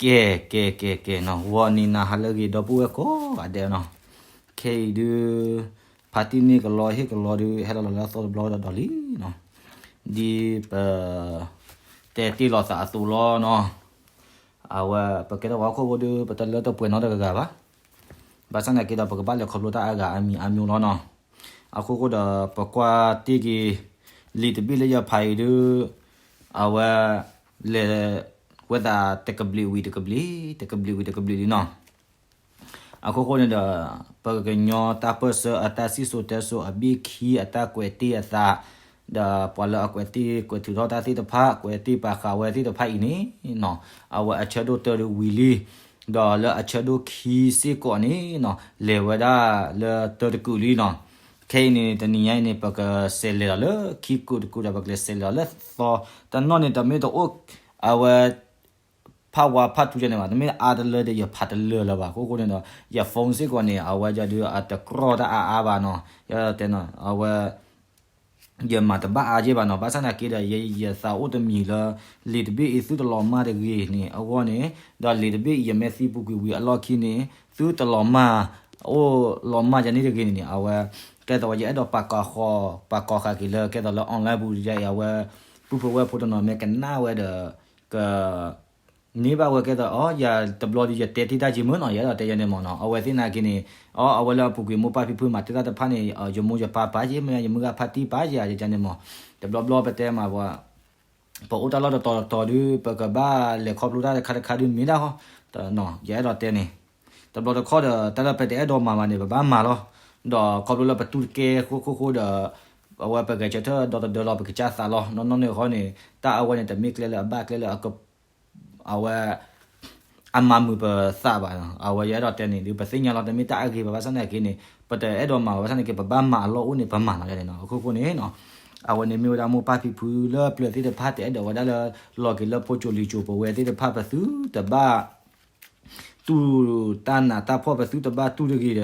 ကဲ ကဲ ကဲ ကဲနီၤ, ဂီၤနံၤနၤဟါလၢအဂ့ၤ ဒီပုၢ်ဝဲၢ်ကိးဂၤဒဲးနီၤ, ခဲအံၤဒုး ဖါတံၢ်န့ၢ်ကလီဟ့ၣ်ကလီဒုး ဟဲလီၤလီၤလၢအသီတဘျီဒီးဒီးလံနီၤ, ဒ်ပ တဲတ့ၢ်လိာ်သးအသိးလီၤနီၤ, အဝဲ ပကဲထီၣ်ပှၤဟီၣ်ခိၣ်ဖိဒုး ပတလၢတပှဲၤနီတဂၤဂၤဘၣ်, ဘၣ်ဆၣ်သနာ်က့ဒီး ပကဘၣ်လဲၤခီဖျိတၢ်အါဂၤအါမံၤအါမံၤလီၤနီၤ, အခိၣ်ဃိဒီး ပကွၢ်တ့ၢ်က့ၤ လံာ်တဘ့ၣ်လၢယဖးအံၤဒုး အဝဲ လဲၤဝဲသးတကဘျံးဝံၤတကဘျံး တကဘျံးဝံၤတကဘျံးလံနီၤ, အခိၣ်ဃိန့ၣ်ဒီး ပကညီတၢ်ပၢၢ်ဆၢအတၢ်စံၣ်စိၤတဲစိၤအဘ့ၣ်ခံ အတၢ်ကွဲးတ့ၢ်အသး, ဒီးပှၤလၢအကွဲးတ့ၢ်ကွဲးထုးထီၣ်တၢ်သ့ၣ်တဖၣ် ကွဲးတ့ၢ်ပာ်ဃာ်ဝဲသ့ၣ်တဖၣ်အံၤန့ၣ်နီၤ, အဝဲအဆၢဒိၣ်တၢဒုးဝံၤလံ, ဒီးလၢအဆၢဒိၣ်ခံစ့ၢ်ကီးန့ၣ်နီၤ လဲၤဝဲဒၣ်လၢတၢတကုာ်လံနီၤ, ခဲအံၤန့ၣ် တနံၤညါအံၤန့ၣ် ပကစးလဲၤဒီးလၢခံကုာ်တကုာ်ဒီး ပကလဲၤစးလဲၤဒီးလၢသီ တနီၣ်န့ၣ် တမ့ၢ်တအိၣ် အဝဲ ဖးဝါဖးထူကဲန့ၣ်ဘၣ်, တမ့ၢ်အါတလၢဒီး ယဖးတလၢာ်လၢၤဘၣ်, အခိၣ်ဃိန့ၣ်ဒီး ယ phone စ့ၢ်ကီးန့ၣ် အဝဲဒုးအတကြီတၢ်အါအါဘၣ်နီၤ, ယတဲနီၤ အဝဲ ယမၤတဘၣ်အါက့ဘၣ်နီၤ, ဘၣ်ဆၣ်သနာ်က့ဒီး ယ ယသးအိၣ်တမံၤလၢ လံာ်တဘ့ၣ်အံၤ သုတလီၤမၢ်တဂ့ၤန့ၣ် အဂီၢ်န့ၣ်, ဒီးလံာ်တဘ့ၣ်အံၤ ယမ့ၢ်သံပူၤကွံာ်ဝံၤအလီၢ်ခံန့ၣ် သုတလီၤမၢ်, အိၣ်လီၤမၢ်ယၤန့ၣ်တဂ့ၤန့ၣ်န့ၣ် အဝဲ ကဲသိးဝဲယအဲၣ်ဒိးပာ်ကီၤဃီၤ ပာ်ကီၤဃာ်က့ၤလၢ ကဲသိးလၢ online ပူၤယၤအံၤ အဝဲ ပုၢ်ဖိဝဲၢ်ဖိတနီၤမ့ၢ်ကနၣ်ဝဲဒီး က န့ၢ်ဘၣ်ဝဲကဲသိး အီ ယၤတဘျီဒီး ယတဲတ့ၢ်တၢ်က့မ့ၢ်နီၤ, ယအဲၣ်ဒိးတဲယၤန့ၣ်မ့ၢ်နီၤ, အဝဲသ့ၣ်နာ်က့န့ၣ် အီ အဝဲလၢအပူၤကွံာ်မိၢ်ပၢ်ဖံဖုမၤတ့ၢ်တၢ်တဖၣ်န့ၣ် ယမိၢ်ယပၢ်ပာ်က့မ့ၢ် ယမုၢ်ဂၤဖါတံၢ်ပာ်က့ ယကန့ၣ်မ့ၢ်, တဘျီဘျီပတဲမးပှၤ ပအိၣ်တၢ်လီၢ်တတီၤတတီၤဒုး ပကဘၣ်လဲၤခီဖျိတၢ်တခါတခါဒုးမ့ၢ်ဒၣ်ဃီ, ယအဲၣ်ဒိးတဲန့ၣ်, တဘျီတခီၣ်ဒီး တၢ်လၢပတအဲၣ်ဒိးမၤဘၣ်န့ၣ် ပဘၣ်မၤလီၤ, ဒီးခီဖျိလၢပတူၢ်တကဲဃိဃိဃိဒီး အဝဲပဂဲၤဆၢထၢၣ်ဒီတဒၢလီၤ ပကစၢ်သးလီၤ, နီၢ်နီၢ်န့ၣ်ဃီန့ၣ် တၢ်အဝဲန့ၣ် တမ့ၢ်ကျဲလၢအဘၣ်ကျဲလၢအက အဝဲ အမၤမုာ်ပသးဘၣ်နီၤ, အဝဲယအဲၣ်ဒိးတဲန့ၣ်ဒုး ပသ့ၣ်ညါလီၤ တမ့ၢ်တၢ်အဂ့ၤဘၣ် ဘၣ်ဆၣ်သနာ်က့န့ၣ် ပတအဲၣ်ဒိးမၤဘၣ် ဘၣ်ဆၣ်သနာ်က့ ပဘၣ်မၤအလီၢ်အိၣ်န့ၣ် ပမၤလီၤန့ၣ်နီၤ, အခိၣ်ဃိန့ၣ်နီၤ, အဝဲန့ၣ်မ့ၢ်ဝဲဒၣ်မိၢ်ပၢ်ဖံဖုလၢအပျၢၤသ့ၣ်တဖၣ် တအဲၣ်ဒိးဝဲဒၣ်လၢ လီၤက့ၤလၢဖိကၠိလံၤကၠိ ပဝဲသ့ၣ်တဖၣ် ပသုတဘၣ် တူၢ်တၢ်နးတၢ်ဖှီၣ် ပသုတဘၣ်တူၢ်တဂ့ၤဒီး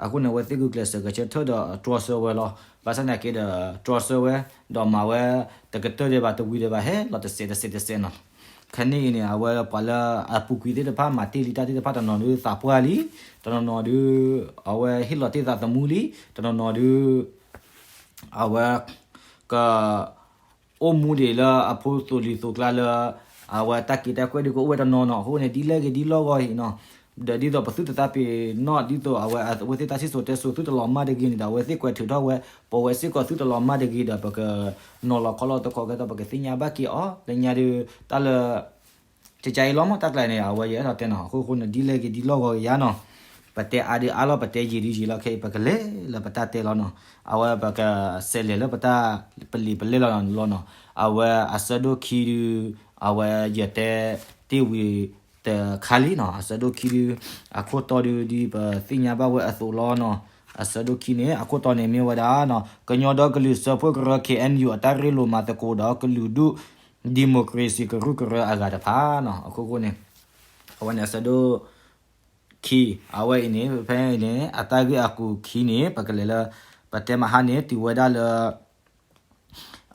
အဃိန့ၣ် အဝဲသ့ၣ်ဂုာ်ကျဲးစၢးဂဲၤဆၢထၢၣ်ဒီးတြီဆၢဝဲလီၤ, ဘၣ်ဆၣ်သနာ်က့ဒီး တြီဆၢဝဲ ဒီးမၤဝဲ တကတၢၢ်ဒံးဘၣ် တဝံၤဒံးဘၣ် ဟဲလီၤတစဲးတစဲးတစဲးနီၤ, ခဲနံၣ်အံၤန့ၣ် အဝဲပှၤလၢအပူၤကွံာ်သ့ၣ်တဖၣ် မၤတ့ၢ်လံတၢ်သ့ၣ်တဖၣ် တနီၤနီၤဒုးသးပှၢ်လံ, တနီၤနီၤဒုး အဝဲဟ့ၣ်လီၤတ့ၢ်သးသမူလံ, တနီၤနီၤဒုး အဝဲ က အိၣ်မူဒံးလၢအဖိသိၣ်လံၤသိၣ်ကျါလၢ အဝဲတၢ်က့ၤတၢ်ကွဲၢ်ဒုးကအိၣ်ဝဲတနီၤနီၤ, အဃိန့ၣ် ဒ်လဲၣ်ဂ့ၤဒ်လီၢ်ဂီၤအံၤနီၤ, ဒီးဒ်သိးပသုတသးပ့ၤနီၣ် ဒ်သိးအဝဲသ့ၣ်တၢ်စံၣ်စိၤတဲစိၤ သုတလီၤမၢ်တဂ့ၤန့ၣ်ဒီး အဝဲသ့ၣ်ကွဲးထုးထီၣ်ဝဲ ပဝဲစ့ၢ်ကီးသုတလီၤမၢ်တဂ့ၤဒီး ပကနီၤလီၤခီလီၤတခီကဲသိး ပကသ့ၣ်ညါဘၣ်က့ၤအီၤ လၢညါဒုး တၢ်လၢ ကကါအံၤလီၤမး တၢ်ကျါန့ၣ် အဝဲယအဲၣ်ဒိးတဲနီၤ, အဃိဃိန့ၣ် ဒ်လဲၣ်ဂ့ၤဒ်လီၢ်ဂီၤကယၤနီၤ, ပတဲအါဒုးအါလီၤ ပတဲယံာ်ဒုးယံာ်လီၤ, ခဲအံၤပကလဲၤလၢပတၢ်တဲလီၤနီၤ, အဝဲပကစးလဲၤလၢပတၢ် ပလံာ်ပလဲၢ်လီၤနီၤ, အဝဲအဆၢဒိၣ်ခံဒုး အဝဲယတဲတ့ၢ်ဝံၤတခါလံနီၤ, အဆၢဒိၣ်ခံဒုး အခိၣ်တီဒုး ဒ်ပသ့ၣ်ညါဘၣ်ဝဲအသိးလီၤနီၤ, အဆၢဒိၣ်ခံန့ၣ် အခိၣ်တီန့ၣ်မ့ၢ်ဝဲဒၣ်နီၤ, ကညီဒီကလုာ်စၢဖှိၣ်ကရၢ K N U အတၢ်ရ့လိာ်မၤသကိးဒီးကလုာ်ဒူၣ် ဒံၣ်မိၣ်ခြ့ၣ်စံၣ်ကရူၢ်ကရၢအဂၤတဖၣ်နီၤ, အခိၣ်ဃိန့ၣ် အဝဲန့ၣ်အဆၢဒိၣ်ခံ, အဝဲအံၤန့ၣ် ဖဲအံၤန့ၣ် အတၢ်ဂ့ၢ်အကူာ်ခံန့ၣ် ပကလဲၤလၢ ပတဲမဟါန့ၣ် တုၤဝဲဒၣ်လၢ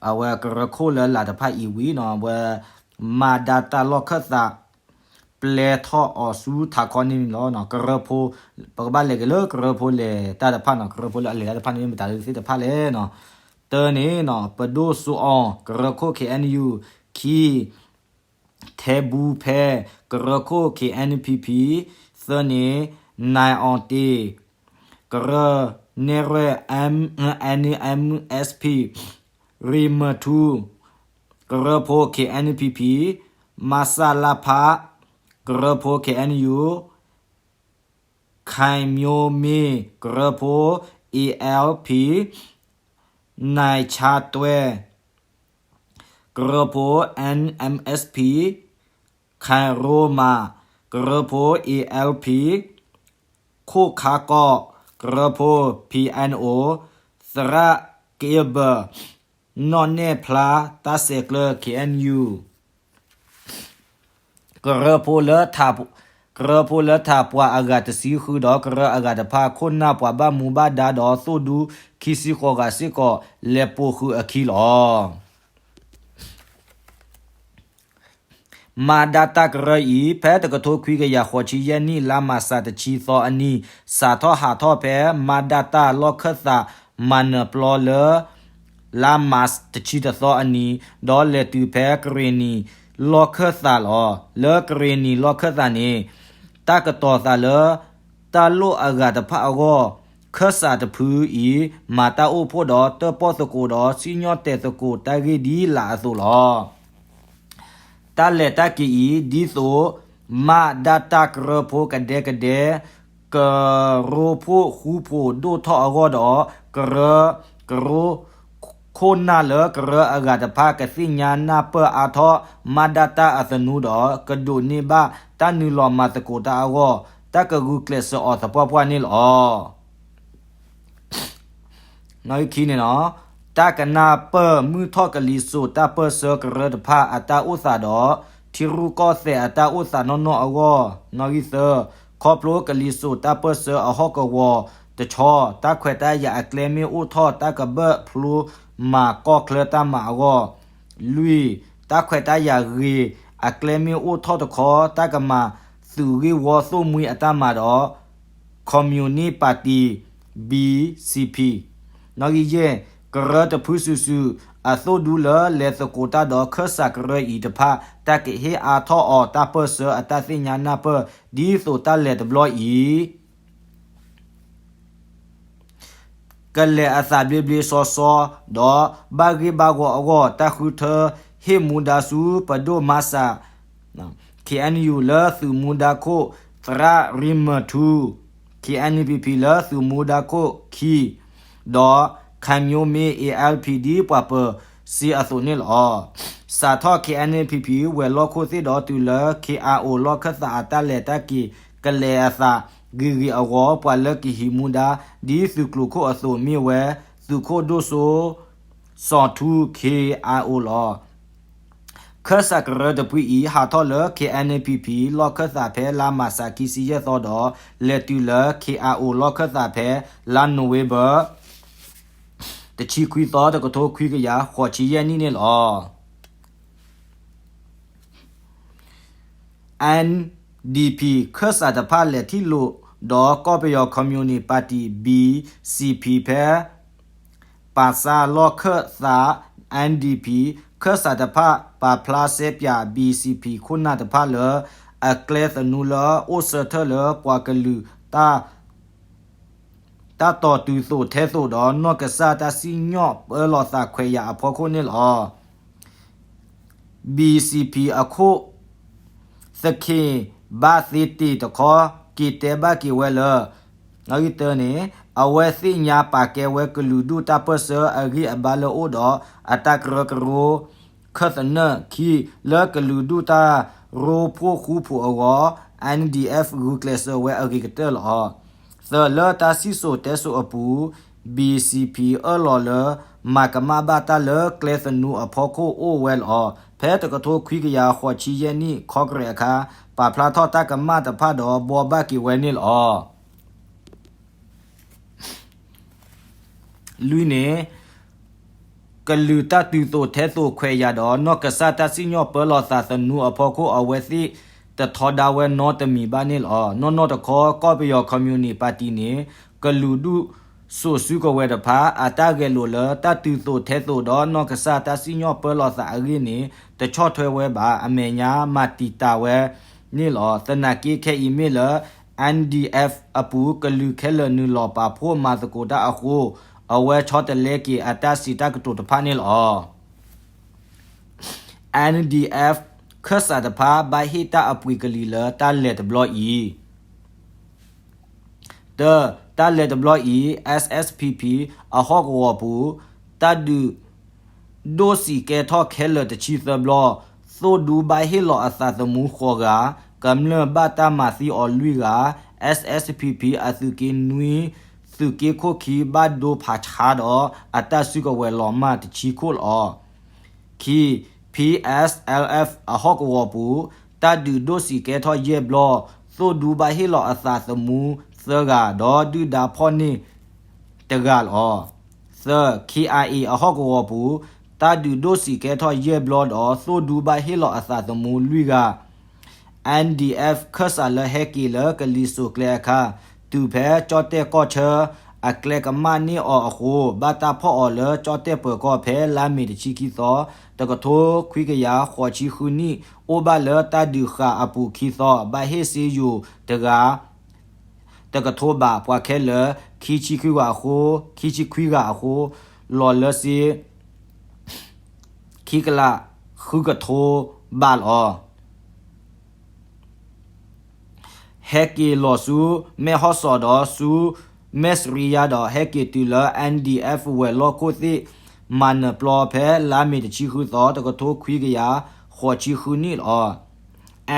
အဝဲကရၢခိၣ်လၢလာ်တဖၣ်အံၤဝံၤနီၤ, အဝဲ မၤဒါတၢ်လီၢ်ခၢၣ်သး ပျဲထီၣ်အီၤဆူထးခီန့ၣ်လီၤနီၤ, ကရၢဖိ ပကဘၣ်လဲၤက့ၤလၢကရၢဖိလဲၤတၢ်တဖၣ်နီၤ, ကရၢဖိလၢအလဲၤတၢ်တဖၣ်န့ၣ် မတၤဒုးသ့ၣ်တဖၣ်လဲၣ်နီၤ, တၢန့ၣ်နီၤ ပဒိၣ်စိအီၤ ကရၢခိၣ် K N U, ခံ ထဲဘူဖဲ ကရၢခိၣ် K N P P, သၢန့ၣ် နၢၤအီၤတ့ၢ် ကရၢနဲၣ်ရွဲၣ် N M S P, ရံမထူ ကရၢဖိ K N P P, မဆလဖ ကရၢဖိ K N U, ခိုင်မျိုးမင်း ကရၢဖိ A L P, နိုင်ချတွဲ ကရၢဖိ N M S P, ခိုင်ရိုးမ ကရၢဖိ A L P, ခိၣ်ခါကီၢ် ကရၢဖိ P N O, သရၣ်က့ဘၢၣ် နီၢ်နဲၣ်ဖျါ တၢ်ဆဲးကျၢ K N U, ကရၢဖိလၢထး ကရၢဖိလၢထးပှၤအဂၤတဆံဃုဒီး ကရၢအဂၤတဖၣ် ခိၣ်နၢ်ပှၤဘၣ်မူဘၣ်ဒါဒီးသိၣ်ဒူခံဆံဃိးဂၤစ့ၢ်ကီး လဲၤပိာ်ဃုာ်အခံလီၤ. မၤဒါတၢ်ကရၢအံၤ ဖဲတကထိခွံကယၤဃိးဆံယဲၢ်နံၣ် လါမၢ်ၡးတဆံသီအနံၤ စးထီၣ်ဟးထီၣ်ဖဲ မၤဒါတၢ်လီၢ်ခၢၣ်သး မၤနၢၤပျီလၢ လါမၢ်ၡးတဆံတသီအနံၤ ဒီးလဲၤတုၤဖဲကရ့ၣ်နံၤလီၢ်ခၢၣ်သးလီၤ. လၢကရ့ၣ်နံၤလီၢ်ခၢၣ်သးန့ၣ် တၢ်ကတီၤသးလၢ တၢ်လိၣ်အဂၤတဖၣ်အဂီၢ် ခၢၣ်စးတဖုအံၤ မၤတၢ်အိၣ်ဖှိၣ်ဒီးတၢၣ်ပီၣ်သကိးဒီးစံၣ်ညီၣ်တဲာ်သကိးတၢ်ဂ့ၢ်ဒ်လာ်အသိးလီၤ. တၢ်လဲၤတၢ်က့ၤအံၤ ဒ်သိး မၤဒါတၢ်ကရၢဖိကဒဲကဒဲ ကရၢဖိဃူဖိးဒိၣ်ထီၣ်အဂီၢ်ဒီး ကရၢ ကရၢ ခိၣ်နၢ်လၢကရၢအဂၤတဖၣ် ကသ့ၣ်ညါနၢ်ပၢၢ်အါထီၣ် မၤဒါတၢ်အသနူဒီး ကဒိးန့ၢ်ဘၣ်တၢ်နုာ်လီၤမၤသကိးတၢ်အဂီၢ် တၢ်ကဂုာ်ကျဲးစၢးအီၤသပှၢ်ပှၢ်န့ၣ်လီၤ. နီၣ်ဂံၢ်ခံန့ၣ်လီၤ. တၢ်ကနၢ်ပၢၢ်မုၢ်ထီၣ်ကလံၤစိးတၢ်ပၢၢ်ဆၢကရၢတဖၣ်အတၢ်အိၣ်သးဒီး ထံရူၢ်ကီၢ်သဲးအတၢ်အိၣ်သးနီၢ်နီၢ်အဂီၢ်, နီၣ်ဂံၢ်သၢ, ခီဖျိကလံၤစိးတၢ်ပၢၢ်ဆၢအဟီၣ်ကဝီၤတဆီ တၢ်ခွဲးတၢ်ယာ်အကျဲမ့ၢ်အိၣ်ထီၣ်တၢ်ကဘၢၣ်ဖျိမၤကီၢ်ချၢတၢ်မၤအဂီၢ်, လွံၢ်, တၢ်ခွဲးတၢ်ယာ်ဂ့ၤအကျဲမ့ၢ်အိၣ်ထီၣ်တခီ တၢ်ကမၤသုးဂ့ၢ်ဝီသိၣ်မှံအတၢ်မၤဒီး ခီမူနံၣ်ပၣ်တံၣ် ဘီၣ်စံၣ်ပံၣ်, နီၣ်ဂံၢ်ယဲၢ်, ကရၢတဖုစုာ်စုာ် အသိၣ်ဒူလၢလဲၤသကိးတၢ်ဒီးခၢၣ်စးကရၢအံၤတဖၣ် တၢ်ကဟ့ၣ်အါထီၣ်အီၤတၢ်ပၢၢ်ဆၢအတၢ်သ့ၣ်ညါနၢ်ပၢၢ် ဒ်သိးတၢ်လဲၤတဘျီအံၤ ကလဲၤအသးဘျ့ဘျ့စီစီ ဒီးဘၣ်ဂ့ၢ်ဘၣ်ဂီၢ်အဂီၢ် တၢ်ဃုထၢဟ့ၣ်မူဒါဆူပဒိၣ်မၤစး ခ့ၣ်အဲၣ်ယူၣ် လၢသုးမူဒါခိၣ် သရၣ်ရံမၢၢ်ထူ ခ့ၣ်အဲၣ်ပံၣ်ပံၣ် လၢသုးမူဒါခိၣ်ခံ ဒီး ခၣ်မျိမ့ အ့ၣ်အဲလ်ပံၣ် ဒ်ပှၤပၢၤစ့အသိးန့ၣ်လီၤ. စးထီၣ် ခ့ၣ်အဲၣ်ပံၣ်ပံၣ် ဝဲၤလီၢ်ခိၣ်သ့ၣ်ဒီးတုၤလၢ ခ့ၣ်အၣ်အိၣ် လီၢ်ခၢၣ်သးအတၢ်လဲၤတၢ်က့ၤ ကလဲၤအသးဂ့ၤဂ့ၤအဂီၢ် ပှၤလၢကဟံးမူဒါ ဒ်သုးကျိၤခိၣ်အသိးမ့ၢ်ဝဲ သုးခိၣ်ဒိၣ်စိ စီၤထူ ခ့ၣ်အၣ်အိၣ် လီၤ. ခၢၣ်စးကရၢတဖုအံၤ ဟးထီၣ်လၢ ခ့ၣ်အဲၣ်ပံၣ်ပံၣ် လီၢ်ခၢၣ်သးဖဲလါမၢ်ၡး ခံဆံယဲၢ်သီဒီး လဲၤတုၤလၢ ခ့ၣ်အၣ်အိၣ် လီၢ်ခၢၣ်သးဖဲ လါနိၣ်ဝ့ဘၢၣ် တဆံခွံသီ တကထိခွံကယၤဃိးဆံယဲၢ်နံၣ်န့ၣ်လီၤ. အၣ်အၣ်ဒီပံၣ် ခၢၣ်စးတဖၣ်လဲၤထံၣ်လိာ်ဒီး ကီၢ်ပယီၤခီမူနံၣ်ပၣ်တံၣ် ဘီၣ်စံၣ်ပံၣ် ဖဲ ပၣ်စၣ်လီၢ်ခၢၣ်သး အၣ်အၣ်ဒီပံၣ် ခၢၣ်စးတဖၣ် ပာ်ဖျါစဲပၠး ဘီၣ်စံၣ်ပံၣ် ခိၣ်နၢ်တဖၣ်လၢ အကျဲသနူလၢအိၣ်ဆၢထၢၣ်လၢပှၤကလုာ် တၢ်တီၤတုၤသိးထဲသိးဒီး နီၢ်ကစၢ်တၢ်စံၣ်ညီၣ်ပၢလီၤသးခွဲးယာ်အဖီခိၣ်န့ၣ်လီၤ. ဘီၣ်စံၣ်ပံၣ် အခိၣ်သခ့ၣ် ဘၣ်သ့တ့ၢ်တခီ က့ၤတဲဘၣ်က့ၤဝဲလၢ အဂ့ၢ်တၢန့ၣ် အဝဲသ့ၣ်ညါပာ်ကဲဝဲကလုာ်ဒူၣ်တၢ်ပၢၢ်ဆၢအဂံၢ်အဘါလၢအိၣ်ဒီး အတၢ်ကရၢကရိ ခၢၣ်သနၢၣ် ခံ လၢကလုာ်ဒူၣ်တၢ်ရိဖှိၣ်ဃူဖိးအဂီၢ် အၣ်အၣ်ဒီပံၣ် ဂုာ်ကျဲးစၢးဝဲအဂ့ၤကတၢၢ်လီၤ. သၢ လၢတၢ်စံၣ်စိၤတဲစိၤအပူၤ ဘီၣ်စံၣ်ပံၣ် အၢၣ်လီၤလၢ မၤကမၣ်ဘၣ်တၢ်လၢကျဲသနူအဖီခိၣ်အိၣ်ဝဲလီၤ. ဖဲတကထိခွံကယၤဃိးဆံယဲၢ်နံၣ် ခီကရဲးအခါ ပာ်ဖျါထီၣ်တၢ်ကမၣ်တဖၣ်ဒီးဘှီဘၣ်က့ၤဝဲန့ၣ်လီၤ. လွံၢ်န့ၣ် ကလုာ်တၢ်တုၤသိးထဲသိးခွဲးယာ်ဒီး နီၢ်ကစၢ်တၢ်စံၣ်ညီၣ်ပၢလီၤသးသနူအဖီခိၣ် အဝဲသ့ၣ်တထီဒါဝဲနီတမံၤဘၣ်န့ၣ်လီၤ. နီၢ်နီၢ်တခီ ကီၢ်ပယီၤခီမူနံၣ်ပၣ်တံၣ်န့ၣ် ကလုာ်ဒူၣ်စိာ်စုကဝဲၤတဖၣ် အတၢ်ဂဲၤလိာ်လၢတၢ်တုၤသိးထဲသိးဒီးနီၢ်ကစၢ်တၢ်စံၣ်ညီၣ်ပၢလီၤသးအဂ့ၢ်န့ၣ် တဆီၣ်ထွဲဝဲဘၣ်. အမဲာ်ညါမၤတံာ်တာ်ဝဲန့ၣ်လီၤ. သနာ်က့ခဲအံၤမ့ၢ်လၢ အၣ်အၣ်ဒီပံၣ် အပူၤ ကလုာ်ခဲလၢာ်နုာ်လီၤပာ်ဖှိၣ်မၤသကိးတၢ်အဃိ အဝဲဆီတလဲက့ၤအတၢ်စံးတၢ်ကတိၤတဖၣ်န့ၣ်လီၤ. အၣ်အၣ်ဒီပံၣ် ခၢၣ်စးတဖၣ် ဘၣ်ဟ့ၣ်တၢ်အပှ့ၤကလံၤလၢတၢ်လဲၤတဘျီအံၤ တၢ် တၢ်လဲၤတဘျီအံၤ SSPP အဟီၣ်ကဝီၤပူၤ တၢ်ဒုးဒိၣ်စံးကဲထီၣ်ခဲလၢာ်တဆံသၢဘျီ, သိၣ်ဒူဘၣ်ဟ့ၣ်လီၤအသးသမူဃိးဂၤ, ကမျၢၢ်ဘၣ်တၢ်မၤသံအီၤလွံၢ်ဂၤ, SSPP အသုးက့နွံ သုးက့ခိၣ်ခံဘၣ်ဒိဖးဆါဒီး အတၢ်စုကဝဲၤလီၤမၢ်တဆံခိၣ်လီၤ. ခံ, PSLF အဟီၣ်ကဝီၤပူၤ တၢ်ဒုးဒိၣ်စံးကဲထီၣ်ယဲၢ်ဘျီ, သိၣ်ဒူဘၣ်ဟ့ၣ်လီၤအသးသမူသၢဂၤ, ဒီးဒုၣ်ဒါဖီၣ်န့ၢ်တဂၤလီၤ. သၢ, KIA အဟီၣ်ကဝီၤပူၤ, တၢ် တၢ်ဒုးဒိၣ်စံးကဲထီၣ်ယဲၢ်ဘျီဒီး သိၣ်ဒူဘၣ်ဟ့ၣ်လီၤအသးသမူလွံၢ်ဂၤ N D F ခၢၣ်စးလၢဟဲက့ၤလၢကလံၤစိးကျဲအခါ တုၤဖဲကၠီၣ်တဲၣ်ကီၢ်ဆၢ အကျဲကမၣ်န့ၢ်အီၤအဃိ ဘၣ်တၢ်ဖီၣ်အီၤလၢကၠီၣ်တဲၣ်ပၢၤကီၢ် ဖဲလါမ့ၤတဆံခံသီ တကထိခွံကယၤဃိးဆံဃုနံၣ် အိၣ်ဘၣ်လၢတၢ်ဒုးဃာ်အပူၤခံသီ ဘၣ်ဟ့ၣ်စ့ယိၤတဂၤ တကထိဘး ပှၤခဲလၢာ် ခံဆံခွံဂၤအဃိ ခံဆံခွံဂၤအဃိ လီၤလၢစ့ ခံကလးဃုကထိဘးလီၤ. ဟဲက့ၤလီၤဆူ မဲၢ်ဟီၣ်စီဒီးဆူ မဲၢ်စရံယါဒီး ဟဲက့ၤတုၤလၢ N D F ဝဲၤလီၢ်ခိၣ်သ့ၣ် မၤနၢၤပျီ ဖဲလါမ့ၤတဆံဃုသီ တကထိခွံကယၤဃိးဆံဃုနံၣ်လီၤ.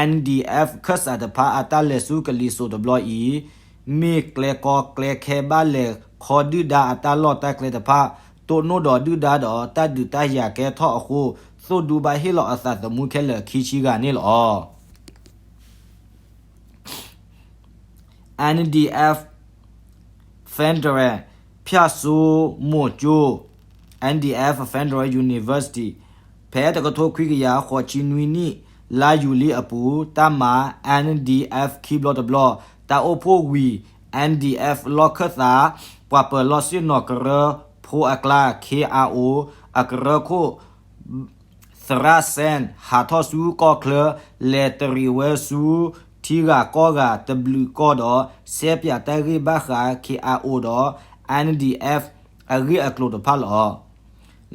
N D F ခၢၣ်စးတဖၣ်အတၢ်လဲၤဆူကလံၤစိးတဘျီအံၤ မ့ၢ်ကျဲကီကျဲခဲဘၣ်လဲၤခီဒုၣ်ဒါအတၢ်လီၢ်တၢ်ကျဲတဖၣ် တိၢ်နီၣ်ဒီးဒုၣ်ဒါဒီး တၢ်ဒုးတၢ်ယၤကဲထီၣ်အဃိ သိၣ်ဒူဘၣ်ဟ့ၣ်လီၤအသးသမူခဲလၢာ်ခံဆံဂၤန့ၣ်လီၤ. N D F Federal ဖၠၣ်စိမိၤကၠိ N D F Federal University ဖဲတကထိခွံကယၤဃိးဆံနွံနံၣ် လါယူၤလံအပူၤ တၢ်မၤ N D F ခံဘျီတဘျီ တၢ်အိၣ်ဖှိၣ်ဝံၤ N D F လီၢ်ခၢၣ်သး ပှၤပၢၤလီၢ်ဆ့ၣ်နီၤကရၢဖိအကျါ K R O အကရၢခိၣ် သရၣ်စဲၣ် ဟးထီၣ်ဆူကီၢ်ချၢ လဲၤတရံးဝဲဆူ ထံဂၤကီၢ်ဂၤတဘျုးကီၢ်ဒီး စဲပၠးတၢ်ဂ့ၢ်ဘၣ်ဃး K R O ဒီး N D F အဂ့ၢ်အကျိၤတဖၣ်လီၤ.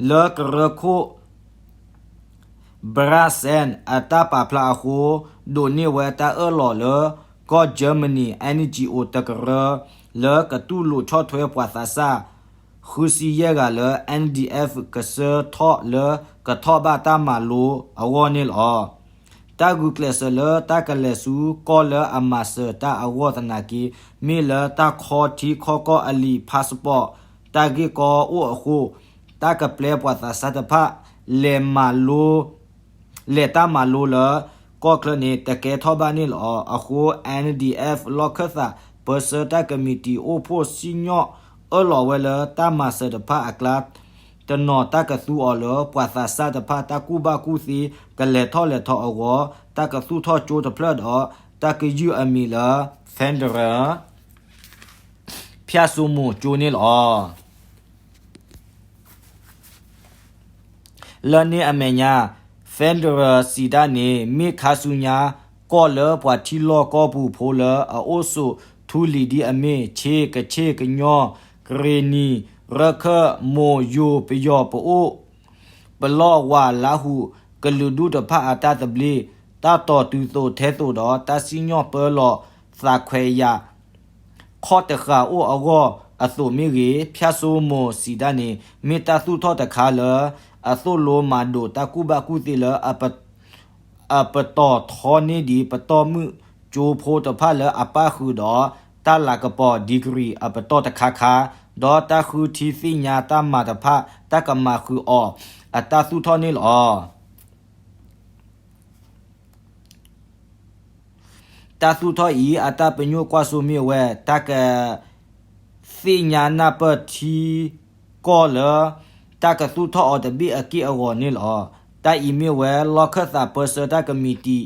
လၢကရၢခိၣ် ဘြၣ်စဲၣ် အတၢ်ပာ်ဖျါအဃိ ဒိးန့ၢ်ဝဲတၢ်အၢၣ်လီၤလၢ ကီၢ် Germany N G O တကရၢ လၢကတူၢ်လိာ်ဆီၣ်ထွဲပှၤသးစၢ် ဃုဆံယဲၢ်ဂၤလၢ N D F ကဆှၢထီၣ်လၢကထီၣ်ဘၣ်တၢ်မၤလိအဂီၢ်န့ၣ်လီၤ. တၢ်ဂုာ်ကျဲးစၢးလၢတၢ်ကလဲၤဆူကီၢ်လၢအမၤစၢၤတၢ်အဂီၢ်သနာ်က့ မ့ၢ်လၢတၢ်ခီထံခီကီၢ်အလံာ် passport တၢ်ဂ့ၢ်ကီအိၣ်အဃိ တၢ်ကပျဲပှၤသးစၢ်တဖၣ် လဲၤမၤလိ လဲၤတၢ်မၤလိလၢ ကီၢ်ချၢန့ၣ် တကဲထီၣ်ဘၣ်န့ၣ်လီၤ. အဃိ N D F လီၢ်ခၢၣ်သး ပၢဆှၢတၢ်ကမံးတံာ်အိၣ်ဖှိၣ်စံၣ်ညီၣ်အၢၣ်လီၤဝဲလၢတၢ်မၤစၢၤတဖၣ်အကျါ တနီၤတၢ်ကသူအီၤလၢ ပှၤသးစၢ်တဖၣ်တၢ်ကူၣ်ဘၣ်ကူၣ်သ့ ကလဲၤထီၣ်လဲၤထီအဂီၢ် တၢ်ကသူၣ်ထီၣ်ကၠိတဖျၢၣ်ဒီး တၢ်ကယုၢ်အမံၤလၢ Federal ဖၠၣ်စိမိၤကၠိန့ၣ်လီၤ. လၢန့ၣ်အမဲာ်ညါ Federal စံးတၢ်န့ၣ် မ့ၢ်ခါဆူညါ ကီၢ်လၢပှၤထံလီၢ်ကီၢ်ပူၤဖိလၢအအိၣ်ဆိးထူလံၤဒ်အမ့ၢ် ခ့ၣ်, ကခ့ၣ်, ကညီ, ကရ့ၣ်နံၤ, ရၢၢ်ခၢၣ်, မိၢ်, ယိၤ, ပယီၤ, ပအိၣ်, ပလီၢ်, ဝး, လါဟူး ကလုာ်ဒူၣ်တဖၣ်အတၢ်သဘျ့, တၢ်တီၤတုၤသိးထဲသိးဒီး တၢ်စံၣ်ညီၣ်ပၢလီၤသးခွဲးယာ် ခီၣ်တဃာ်အိၣ်အဂီၢ်အသိးမ့ၢ်ဂ့ၤ, ဖၠၣ်စိမိၤစံးတၢ်န့ၣ် မ့ၢ်တၢ်သူၣ်ထီၣ်တခါလၢ အသိၣ်လိမၤဒိးတၢ်ကူၣ်ဘၣ်ကူၣ်သ့လၢ အပတီၢ်ထီန့ၢ်ဒံး ပတီၢ်မုၢ်ကၠိဖိတဖၣ်လၢအပၣ်ဃုာ်ဒီး တၢ်လၤကပီၤ degree အပတီၢ်တခါခါ, ဒီးတၢ်ဃုထံသ့ၣ်ညါတၢ်မၤတဖၣ် တၢ်ကမၤဃုာ်အီၤအတၢ်သူၣ်ထီၣ်န့ၣ်လီၤ. တၢ်သူၣ်ထီၣ်အံၤ အတၢ်ပညိၣ်ကွၢ်စိမ့ၢ်ဝဲ တၢ်ကသ့ၣ်ညါနၢ်ပၢၢ်ထံကီၢ်လၢ တၢ်ကသူၣ်ထီၣ်အီၤတဘ့ၣ်အက့ၢ်အဂီၤန့ၣ်လီၤ. တၢ်အံၤမ့ၢ်ဝဲ လီၢ်ခၢၣ်သးပၢဆှၢတၢ်ကမံးတံာ်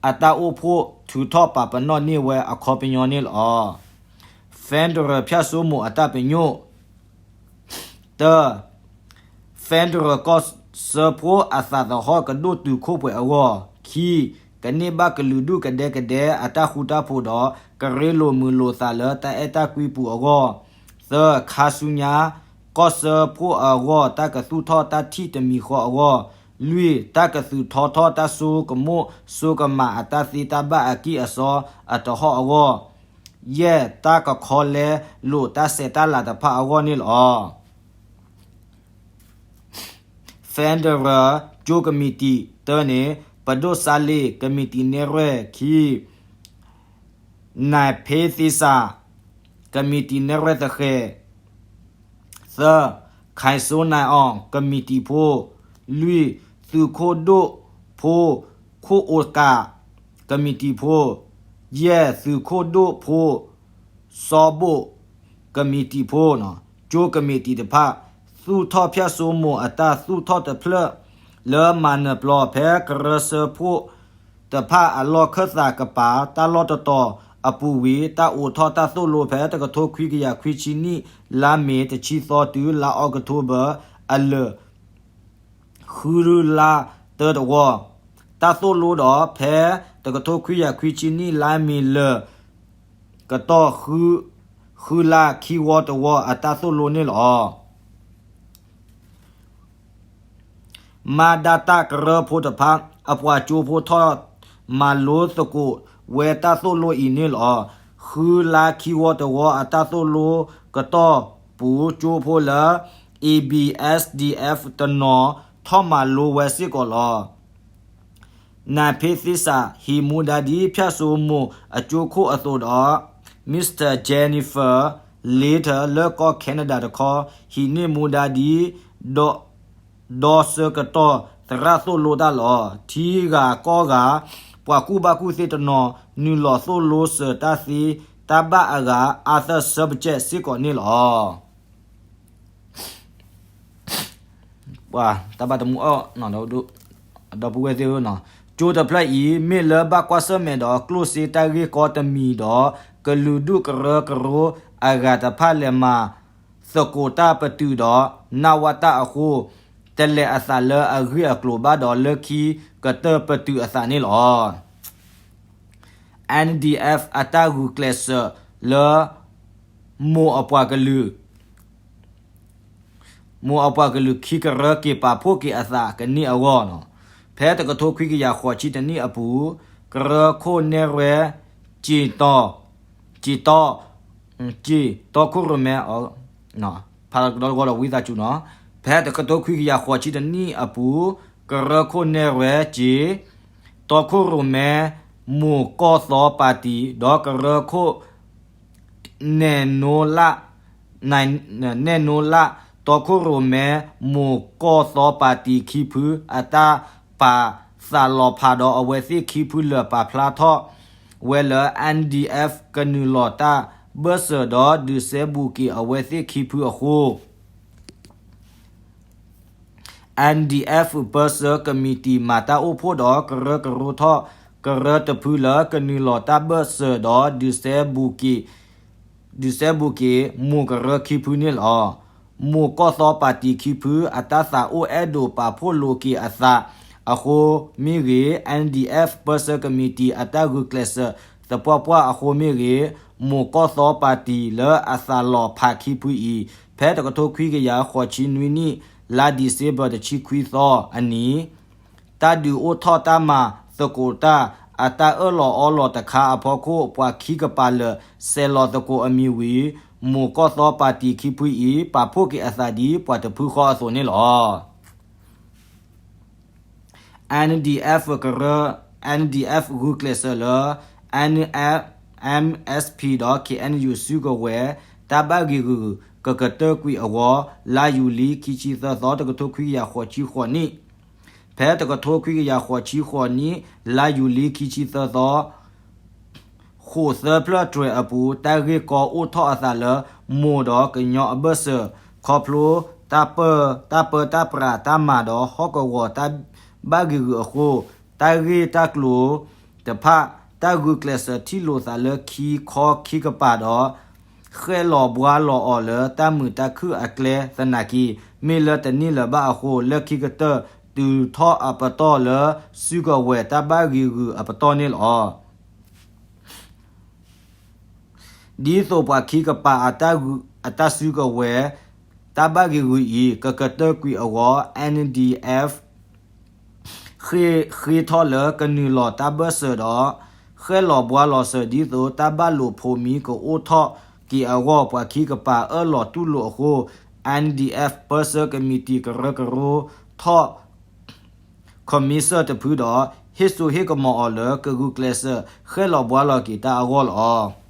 အတၢ်အိၣ်ဖှိၣ်ထုးထီၣ်ပာ်ပနီၣ်န့ၢ်ဝဲအခီပညီန့ၣ်လီၤ. Federal ဖၠၣ်စိမိၤအတၢ်ပညိၣ် တၢ Federal ကီၢ်စၢဖှိၣ်အသးသဟီၣ်ကဒိၣ်တုၤခိၣ်ပှဲၤအဂီၢ်, ခံ ကန့ၢ်ဘၣ်ကလုာ်ဒူၣ်ကဒဲကဒဲအတၢ်ဃူတၢ်ဖိးဒီး ကရ့လိာ်မုာ်လိာ်သးလၢတၢ်အဲၣ်တၢ်ကွံပူၤအဂီၢ်, သၢ ခါဆူညါ ကီၢ်စၢဖှိၣ်အဂီၢ် တၢ်ကသူၣ်ထီၣ်တၢ်ထံၣ်တမံၤဃီအဂီၢ်, လွံၢ် တၢ်ကသုးထီထီၣ်တၢ်စိကမီၤစိကမးအတၢ်သ့တၢ်ဘၣ်အက့ၢ်အစီအတဟီၣ်အဂီၢ်, ယဲၢ် တၢ်ကခီလဲလိာ်တၢ်ဆဲးတၢ်လၤတဖၣ်အဂီၢ်န့ၣ်လီၤ. Federal ကၠိကမံးတံာ် တၢန့ၣ် ပဒိၣ်စါလ့ၣ် ကမံးတံာ်နဲၣ်ရွဲၣ်, ခံ နၢ်ဖ့သ့စး ကမံးတံာ်နဲၣ်ရွဲၣ်သဃဲၤ, သၢ ခၢၣ်စိနၢ်အီၣ် ကမံးတံာ်ဖိ, လွံၢ် သုးခိၣ်ဒိၣ်ဖိ ခိၣ်အိကး ကမံးတံာ်ဖိ, ယဲၢ် သုးခိၣ်ဒိၣ်ဖိ စီၤဘိၣ် ကမံးတံာ်ဖိ, ကၠိကမံးတံာ်တဖၣ် သူၣ်ထီၣ်ဖၠၣ်စိမိၤအတၢ်သူၣ်ထီၣ်တဖျၢၣ်လၢမၤနၢၤပျီ ဖဲကရၢစၢဖှိၣ်တဖၣ်အလီၢ်ခၢၣ်သးကပၤ တၢ်လီၢ်တတီၤအပူၤဝံၤ တၢ်အိးထီၣ်တၢ်သိၣ်လိဖဲတကထိခွံကယၤခွံဆံနံၣ် လါမ့ၤတဆံသီတုၤ လါအီးကထိဘၢၣ်အလၢာ် ဃုလါတၢတဝီ, တၢ်သိၣ်လိဒီး ဖဲတကထိခွံကယၤခွံဆံနံၣ် လါမ့ၤလၢာ်ကတီၢ် ဃုလါခံဝီတဝီအတၢ်သိၣ်လိန့ၣ်လီၤ. မၤဒါတၢ်ကရၢဖိတဖၣ် အပှၤကၠိဖိထီၣ်မၤလိသကိးဝဲတၢ်သိၣ်လိအံၤန့ၣ်လီၤ. ဃုလါခံဝီတဝီအတၢ်သိၣ်လိကတီၢ်ပူၤ ကၠိဖိလၢ A B S D F တနီၤထီၣ်မၤလိဝဲစ့ၢ်ကီးလီၤ. နၢ်ဖ့သ့စး ဟံးမူဒါဒ်ဖၠၣ်စိမိၤအကၠိခိၣ်အသိးဒီး Mr Jennifer Later လၢကီၢ် Canada တခီ ဟံးန့ၢ်မူဒါဒ် ဒီဆၢကတီၢ်သရၣ်သိၣ်လိတၢ်လီၤ. ထံဂၤကီၢ်ဂၤ ပှၤကူၣ်ဘၣ်ကူၣ်သ့တနီၤ နုာ်လီၤသိၣ်လိစၢၤတၢ်သ့ တၢ်ဘၣ်အဂၤ other subject စ့ၢ်ကီးန့ၣ်လီၤ. ပှၤတၢ်ဘၣ်တမူအီၣ် ဒီပုၢ်ဝဲၢ်သ့ၣ်ဧၢ, ကၠိတဖျၢၣ်အံၤ မ့ၢ်လၢဘၣ်ကွၢ်ဆၢၣ်မဲာ်ဒီးကျိၣ်စ့တၢ်ဂ့ၢ်ကီတမံၤဒီး ကလုာ်ဒူၣ်ကရၢကရိအဂၤတဖၣ်လဲၤမၤသကိးတၢ်ပတုာ်ဒီး နဝတ အဃိ တလဲၤအသးလၢအဂ့ၢ်အကျိၤဘၣ်ဒီး လၢခံကတၢၢ်ပတုာ်အသးန့ၣ်လီၤ. N D F အတၢ်ဂုာ်ကျဲးစၢးလၢ မိၢ်အပှၤကလုာ် မိၢ်အပှၤကလုာ်ခံကရၢက့ၤပာ်ဖှိၣ်က့ၤအသးကန့ၢ်အဂီၢ်န့ၣ်, ဖဲတကထိခွံကယၤဃိးဆံတနံၣ်အပူၤ ကရၢခိၣ်နဲၣ်ရွဲ က့ၤတီ က့ၤတီ က့ၤတီခိၣ်ရိၣ်မဲ ဖးဒီးကဒီတကီဒီးဝံသးစူၤန့ၣ်, ဖဲတကထိခွံကယၤဃိးဆံတနံၣ်အပူၤ ကရၢခိၣ်နဲၣ်ရွဲက့ၤ တီခိၣ်ရိၣ်မဲ မိၢ်ကီၢ်သီပၣ်တံၣ် ဒီးကရၢခိၣ် နဲၣ်နိလၣ် နဲၣ်နိလၣ် တီခိၣ်ရိၣ်မဲ မိၢ်ကီၢ်သီပၣ်တံၣ်ခံဖု အတၢ်ပာ်သးလီၤဖးဒီးအဝဲသ့ၣ်ခံဖုလၢာ် ပာ်ဖျါထီၣ်ဝဲလၢ N D F ကနုာ်လီၤတၢ်ဘၢၣ်စၢၤဒီးဒုးစဲဘူးက့ၤအဝဲသ့ၣ်ခံဖုအဃိ N D F ပၢဆှၢကမံးတံာ် မၤတၢ်အိၣ်ဖှိၣ်ဒီးကရၢကရိထီၣ် ကရၢတဖုလၢကနုာ်လီၤတၢ်ဘၢၣ်စၢၤဒီးဒုးစဲဘူးက့ၤ ဒုးစဲဘူးက့ၤ မိၢ်ကရၢခံဖုန့ၣ်လီၤ. မိၢ်ကီၢ်သီပၣ်တံၣ်ခံဖု အတၢ်သးအိၣ်အဲၣ်ဒိးပာ်ဖှိၣ်လိာ်က့ၤအသးအဃိမ့ၢ်ဂ့ၤ, N D F ပၢဆှၢကမံးတံာ်အတၢ်ဂုာ်ကျဲးစၢးသပှၢ်ပှၢ်အဃိမ့ၢ်ဂ့ၤ, မိၢ်ကီၢ်သီပၣ်တံၣ်လၢအသးလီၤဖးခံဖုအံၤ ဖဲတကထိခွံကယၤဃိးဆံနွံနံၣ် လါဒံၣ်စ့ဘၢၣ်တဆံခွံသီအနံၤ တၢ်ဒုးအိၣ်ထီၣ်တၢ်မၤသကိးတၢ် အတၢ်အၢၣ်လီၤအီလီၤတခါအဖီခိၣ် ပှၤခံကပၤလၢာ် ဆဲးလီၤသကိးအမံၤဝံၤ မိၢ်ကီၢ်သီပၣ်တံၣ်ခံဖုအံၤ ပာ်ဖှိၣ်က့ၤအသးဒ်ပှၤတဖုဃီအသိးန့ၣ်လီၤ. N D F ကရၢ N D F ဂုာ်ကျဲးစၢးလၢ N M S P ဒီး K N U စုကဝဲၤ တၢ်ဘၣ်ဂံာ်ဂူာ် ကကတၢၢ်ကွံာ်အဂီၢ် လါယူၤလံ ခံဆံသၢသီ တကထိခွံကယၤဃိးဆံဃိးနံၣ် ဖဲတကထိခွံကယၤဃိးဆံဃိးနံၣ် လါယူၤလံ ခံဆံသၢသီ ဃိးသၢဖျၢၣ်တြဲၤအပူၤ တၢ်ဂ့ၢ်ကီအိၣ်ထီၣ်အသးလၢ မိၢ်ဒီးကညီအဘၢၣ်စၢၤ ခီဖျိ တၢ်ပၢတၢ်ပြးတၢ်မၤဒီးဟီၣ်ကဝီၤတၢ်ဘၣ်ဂံာ်ဂူာ်အဃိ တၢ်ဂ့ၢ်တၢ်ကျိၤတဖၣ် တၢ်ဂုာ်ကျဲးစၢးထံၣ်လိာ်သးလၢခံခီခံကပၤဒီး ဃဲၣ်လီၤဘှါလီၤအီၤလၢတၢ်မုာ်တၢ်ခုၣ်အကျဲ သနာ်က့ မ့ၢ်လၢတန့ၢ်လၢၤဘၣ်အဃိ လၢခံကတၢၢ် တုၤထီၣ်အပတီၢ်လၢ စုကဝဲၤတၢ်ဘၣ်ဂံာ်ဂူာ်အပတီၢ်န့ၣ်လီၤ. ဒ်သိးပှၤခံကပၤအတၢ်စုကဝဲၤ တၢ်ဘၣ်ဂံာ်ဂူာ်အံၤ ကကတၢၢ်ကွံာ်အဂီၢ် N D F ဃ့ထီၣ်လၢကနုာ်လီၤတၢ်ဘၢၣ်စၢၤဒီး ဃဲၣ်လီၤဘှါလီၤစၢၤ ဒ်သိးတၢ်ဘၣ်လိာ်ဖိးမံကအိၣ်ထီၣ်က့ၤအဂီၢ် ပှၤခံကပၤအၢၣ်လီၤတူၢ်လိာ်အဃိ N D F ပၢဆှၢကမံးတံာ်ကရၢကရိထီၣ် ခီမံစၢၣ်တဖုဒီး ဟ့ၣ်စိဟ့ၣ်ကမီၤအီၤလၢ ကဂုာ်ကျဲးစၢးဃဲၣ်လီၤဘှါလီၤက့ၤတၢ်အဂီၢ်လီၤ.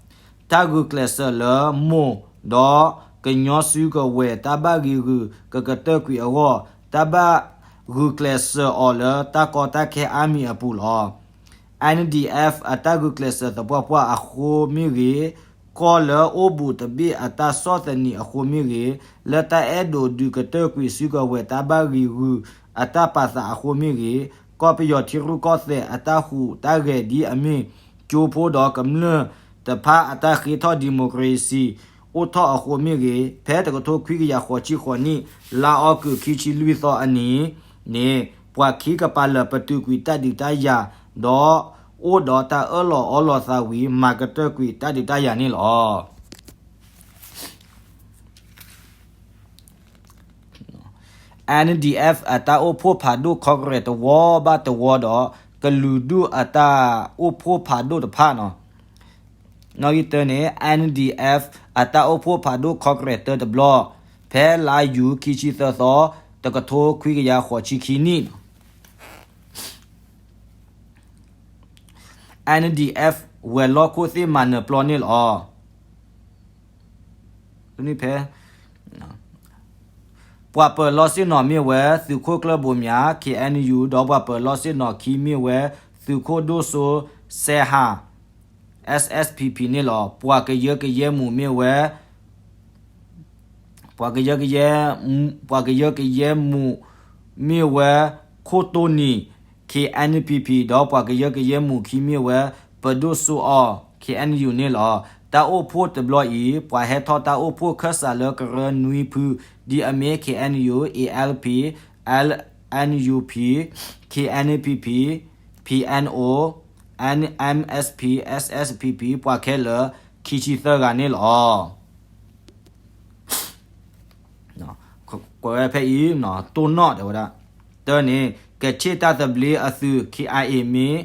တၢ်ဂုာ်ကျဲးစၢးလၢမိၢ်ဒီးကညီစုကဝဲၤ တၢ်ဘၣ်ဂံာ်ဂူာ်ကကတၢၢ်ကွံာ်အဂီၢ် တၢ်ဘၣ်ဂုာ်ကျဲးစၢးအီၤလၢတၢ်ကီတၢ်ခဲအါမံၤအပူၤလီၤ. N D F အတၢ်ဂုာ်ကျဲးစၢးသပှၢ်ပှၢ်အဃိမ့ၢ်ဂ့ၤ, ခိ ကီၢ်လၢအိၣ်ဘူးတဘ့ၣ်အတၢ်ဆီၣ်သနံးအဃိမ့ၢ်ဂ့ၤ, လၢတၢ်အဲၣ်ဒိးဒုးကတၢၢ်ကွံာ်စုကဝဲၤတၢ်ဘၣ်ဂံာ်ဂုာ်အတၢ်ပာ်သးအဃိမ့ၢ်ဂ့ၤ, ကီၢ်ပယီၤထံရူၢ်ကီၢ်သဲးအတၢ်ဟူးတၢ်ဂဲၤဒ်အမ့ၢ် ကၠိဖိဒီးကမျၢၢ်တဖၣ်အတၢ်ဃ့ထီၣ် democracy အိၣ်ထီၣ်အဃိမ့ၢ်ဂ့ၤ, ဖဲတကထိခွံကယၤဃိးဆံဃိးနံၣ် လါအီကူးခံဆံလွံၢ်သီအနံၤန့ၣ် ပှၤခံကပၤလၢာ်ပတုာ်ကွံာ်တၢ်ဒုးတၢ်ယၤ ဒီးအိၣ်ဒီးတၢ်အၢၣ်လီၤအီလီၤသးဝံၤ မၤကတၢၢ်ကွံာ်တၢ်ဒုးတၢ်ယၤန့ၣ်လီၤ. N D F အတၢ်အိၣ်ဖှိၣ်ဖးဒိၣ် Congress တဝီဘၣ်တဝီဒီး ကလုာ်ဒူၣ်အတၢ်အိၣ်ဖှိၣ်ဖးဒိၣ်တဖၣ်န့ၣ် နီၣ်ဂံၢ်တၢန့ၣ် N D F အတၢ်အိၣ်ဖှိၣ်ဖးဒိၣ် Congress တၢတဘျီ ဖဲလါယူၤခံဆံသၢသီ တကထိခွံကယၤဃိးဆံခံနံၣ် N D F ဝဲၤလီၢ်ခိၣ်သ့ၣ်မၤနၢၤပျီန့ၣ်လီၤ. ဖဲ ပှၤပၢၤလီၢ်ဆ့ၣ်နီၤမ့ၢ်ဝဲသုးခိၣ်ကျၢၢ်ဘိးမၠး K N U ဒီးပှၤပၢၤလီၢ်ဆ့ၣ်နီၤခံမ့ၢ်ဝဲသုးခိၣ်ဒိၣ်စိစဲဟၣ် S S P P န့ၣ်လီၤ. ပှၤကယၢကယဲမူးမ့ၢ်ဝဲ ပှၤကယၢကယဲ ပှၤကယၢကယဲမူးမ့ၢ်ဝဲခိၣ်တိနံၤ K N P P ဒီးပှၤကယၢကယဲမူးခံမ့ၢ်ဝဲပဒိၣ်စိအီၤ K N U န့ၣ်လီၤ. တၢ်အိၣ်ဖှိၣ်တဘျီအံၤ ပှၤဟဲထီၣ်တၢ်အိၣ်ဖှိၣ်ခၢၣ်စးလၢကရၢနွံဖု ဒ်အမ့ၢ် K N U, A L P, L N U P, K N P P, P N O, N M S P, S S P P ပှၤခဲလၢာ်ခံဆံသၢဂၤန့ၣ်လီၤ. ကွဲးဝဲဖဲအံၤ တိၢ်နီၣ်တဲဝဲဒၣ် တၢန့ၣ် ကချ့ၣ်တၢ်သဘျ့အသုး K I A မ့ၢ်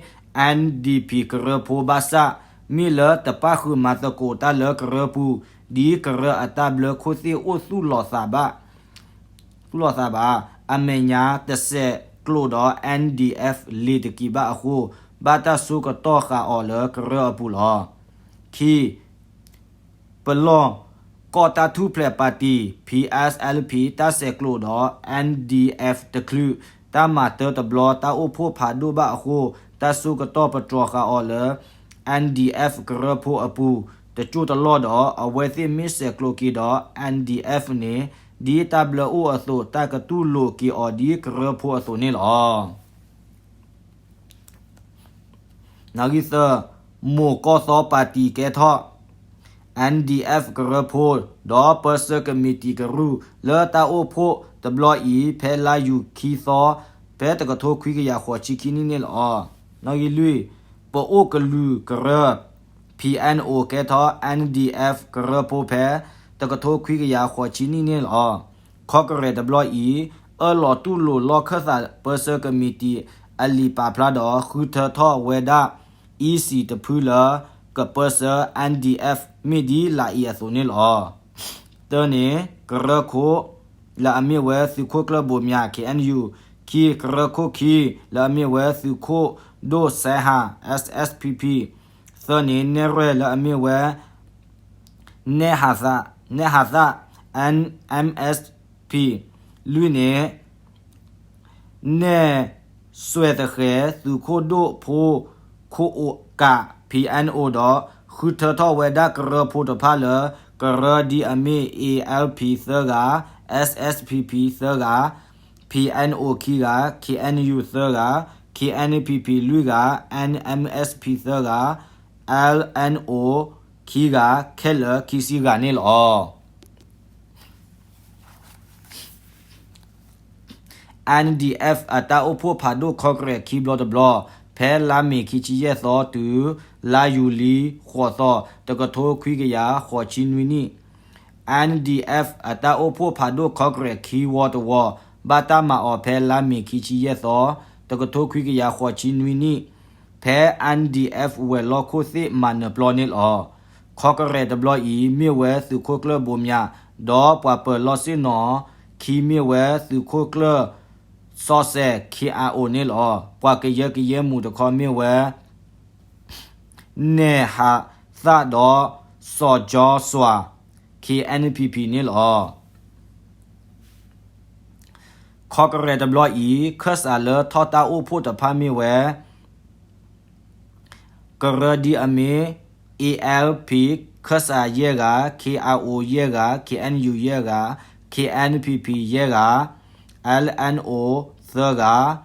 N D P ကရၢဖိဘၣ်ဆၣ် မ့ၢ်လၢတပၣ်ဃုာ်မၤသကိးတၢ်လၢကရၢပူၤ ဒ်ကရၢအတၢ်ဘျၢခိၣ်သ့ၣ်အိၣ်သူၣ်လီၤသးဘၣ် သူၣ်လီၤသးဘၣ် အမဲာ်ညါတစဲးကျိးဒီး N D F လ့ၤတက့ၤဘၣ်အဃိ ဘၣ်တၢ်ဆိကတီၢ်ဃာ်အီၤလၢကရၢအပူၤလီၤ. ခံ ပလီၢ်ကီၢ်တၢ်ထူၣ်ဖျဲးပၣ်တံၣ် P S L P တၢ်ဆဲးကျိးဒီး N D F တချုး တၢ်မၤတၢတဘျီ တၢ်အိၣ်ဖှိၣ်ဖးဒိၣ်ဘၣ်အဃိ တၢ်ဆိကတီၢ်ပတြီၤဃာ်အီၤလၢ N D F ကရၢဖိအပူၤ တကၠိၢ်တလီၢ်ဒီး အဝဲသ့ၣ်မ့ၢ်ဆဲးကျိးက့ၤဒီး N D F န့ၣ် ဒ်တၢ်ဘျၢအိၣ်အသိး တၢ်ကတူၢ်လိာ်က့ၤအီၤဒ်ကရၢဖိအသိးန့ၣ်လီၤ. နွံသၢ မိၢ်ကီၢ်သီပၣ်တံၣ်ကဲထီၣ် N D F ကရၢဖိ ဒီးပၢဆှၢကမံးတံာ်ကရူၢ် လၢတၢ်အိၣ်ဖှိၣ်တဘျီအံၤ ဖဲလါယူၤခံသီ ဖဲတကထိခွံကယၤဃိးဆံခံနံၣ်န့ၣ်လီၤ. နွံလွံၢ် ပအိၣ်ကလုာ်ကရၢ P N O ကဲထီၣ် N D F ကရၢဖိဖဲ တကထိခွံကယၤဃိးဆံနံၣ်န့ၣ်လီၤ. ခီကရဲးတဘျီအံၤ အၢၣ်လီၤတူၢ်လိာ်လီၢ်ခၢၣ်သးပၢဆှၢကမံးတံာ်အလံာ်ပာ်ဖျါဒီး ဃုထၢထီၣ်ဝဲဒၣ် E C တဖုလၢကပၢဆှၢ N D F မ့ၢ်ဒ်လာ်အံၤအသိးန့ၣ်လီၤ. တၢန့ၣ် ကရၢခိၣ် လၢအမ့ၢ်ဝဲသုးခိၣ်ကျၢၢ်ဘိးမၠး K N U, ခံ ကရၢခိၣ်ခံ လၢအမ့ၢ်ဝဲသုးခိၣ်ဒိၣ်စဲဟၣ် S S P P, သၢန့ၣ် နဲၣ်ရွဲၣ်လၢအမ့ၢ်ဝဲ နဲၣ်ဟးသၣ် နဲၣ်ဟးသၣ် N M S P, လွံၢ်န့ၣ် နဲၣ်စွဲသဃဲၤ သုးခိၣ်ဒိၣ်ဖိ ခိၣ်အိၣ်ကး P N O ဒီး ဃုထၢထီၣ်ဝဲဒၣ်ကရၢဖိတဖၣ်လၢ ကရၢဒ်အမ့ၢ် A L P သၢဂၤ, S S P P သၢဂၤ, P N O ခံဂၤ, K N U သၢဂၤ, K N P P လွံၢ်ဂၤ, N M S P သၢဂၤ, L N O ခံဂၤ ခဲလၢာ်ခံဆံဂၤန့ၣ်လီၤ. N D F အတၢ်အိၣ်ဖှိၣ်ဖးဒိၣ် ခီကရဲး ခံဘျီတဘျီ ဖဲလါမ့ၤခံဆံယဲၢ်သီတုၤ လါယူၤလံ ဃိးသီ တကထိခွံကယၤဃိးဆံနွံနံၣ်, N D F အတၢ်အိၣ်ဖှိၣ်ဖးဒိၣ် ခီကရဲး ခံဝီတဝီ ဘၣ်တၢ်မၤအီၤဖဲလါမ့ၤခံဆံယဲၢ်သီ တကထိခွံကယၤဃိးဆံနွံနံၣ် ဖဲ N D F ဝဲၤလီၢ်ခိၣ်သ့ၣ်မၤနၢၤပျီန့ၣ်လီၤ. ခီကရဲးတဘျီအံၤ မ့ၢ်ဝဲသုးခိၣ်ကျၢၢ်ဘိးမၠး ဒီးပှၤပၢၤလီၢ်ဆ့ၣ်နီၤ ခံမ့ၢ်ဝဲသုးခိၣ်ကျၢၢ်စီၤစဲး K I O န့ၣ်လီၤ. ပှၤကယၢကယဲမူးတခီမ့ၢ်ဝဲ နဲၣ်ဟးသၣ်ဒီး စီၤကၠီစွၤ K N P P န့ၣ်လီၤ. ခီကရဲးတဘျီအံၤ ခၢၣ်စးလၢထီၣ်တၢ်အိၣ်ဖှိၣ်တဖၣ်မ့ၢ်ဝဲ ကရၢဒ်အမ့ၢ် A L P ခၢၣ်စးယဲၢ်ဂၤ, K I O ယဲၢ်ဂၤ, K N U ယဲၢ်ဂၤ, K N P P ယဲၢ်ဂၤ, L N O သၢဂၤ,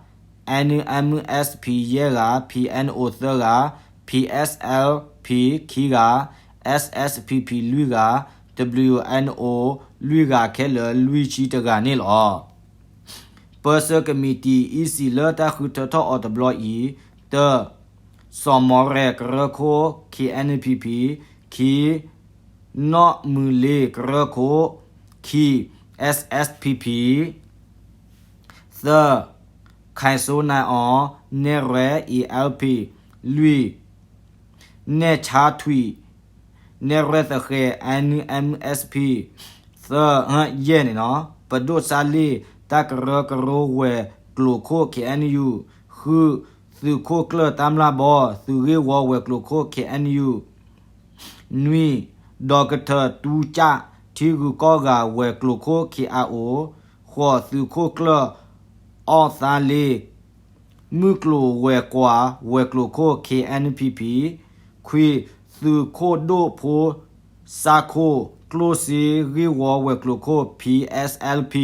N M S P ယဲၢ်ဂၤ, P N O သၢဂၤ, P S L P ခံဂၤ, S S P P လွံၢ်ဂၤ, W N O လွံၢ်ဂၤ ခဲလၢာ်လွံၢ်ဆံတဂၤန့ၣ်လီၤ. ပၢဆှၢကမံးတံာ် E C လၢတၢ်ဃုထၢထီၣ်အီၤတဘျီအံၤ, တၢ, စီၤမီရဲၣ်ကရၢခိၣ် K N P P, ခံ, နီၢ်မုၢ်လ့ကရၢခိၣ်, ခံ, S S P P, သၢ, ခၢၣ်စိနၢ်အီၣ် နဲၣ်ရွဲၣ် A L P, လွံၢ်, နဲၣ်ဆါထွံၣ် နဲၣ်ရွဲၣ်သဃဲၤ N M S P, သၢ, ယဲၢ်န့ၣ်နီၤ, ပဒိၣ်စါလ့ၣ် တၢ်ကရၢကရိဝဲၤကျိၤခိၣ် K N U, ဃု, သုးခိၣ်ကျၢၢ်တၢ်မျၢ်ဘီ သုးဂ့ၢ်ဝီဝဲၤကျိၤခိၣ် K N U, နွံ, ဒီကထၢၣ်တူကၠၣ် ထံဂုၤကီၢ်ဂၤဝဲၤကျိၤခိၣ် K I O, ဃိး, သုးခိၣ်ကျၢၢ် အီၣ်သါလ့ မုၢ်ကျိၤဝဲၤကွာ်ဝဲၤကျိၤခိၣ် K N P P, ခွံ, သုးခိၣ်ဒိၣ်ဖိ စၢ်ခိၣ် ကျိၣ်စ့ဂ့ၢ်ဝီဝဲၤကျိၤခိၣ် P S L P,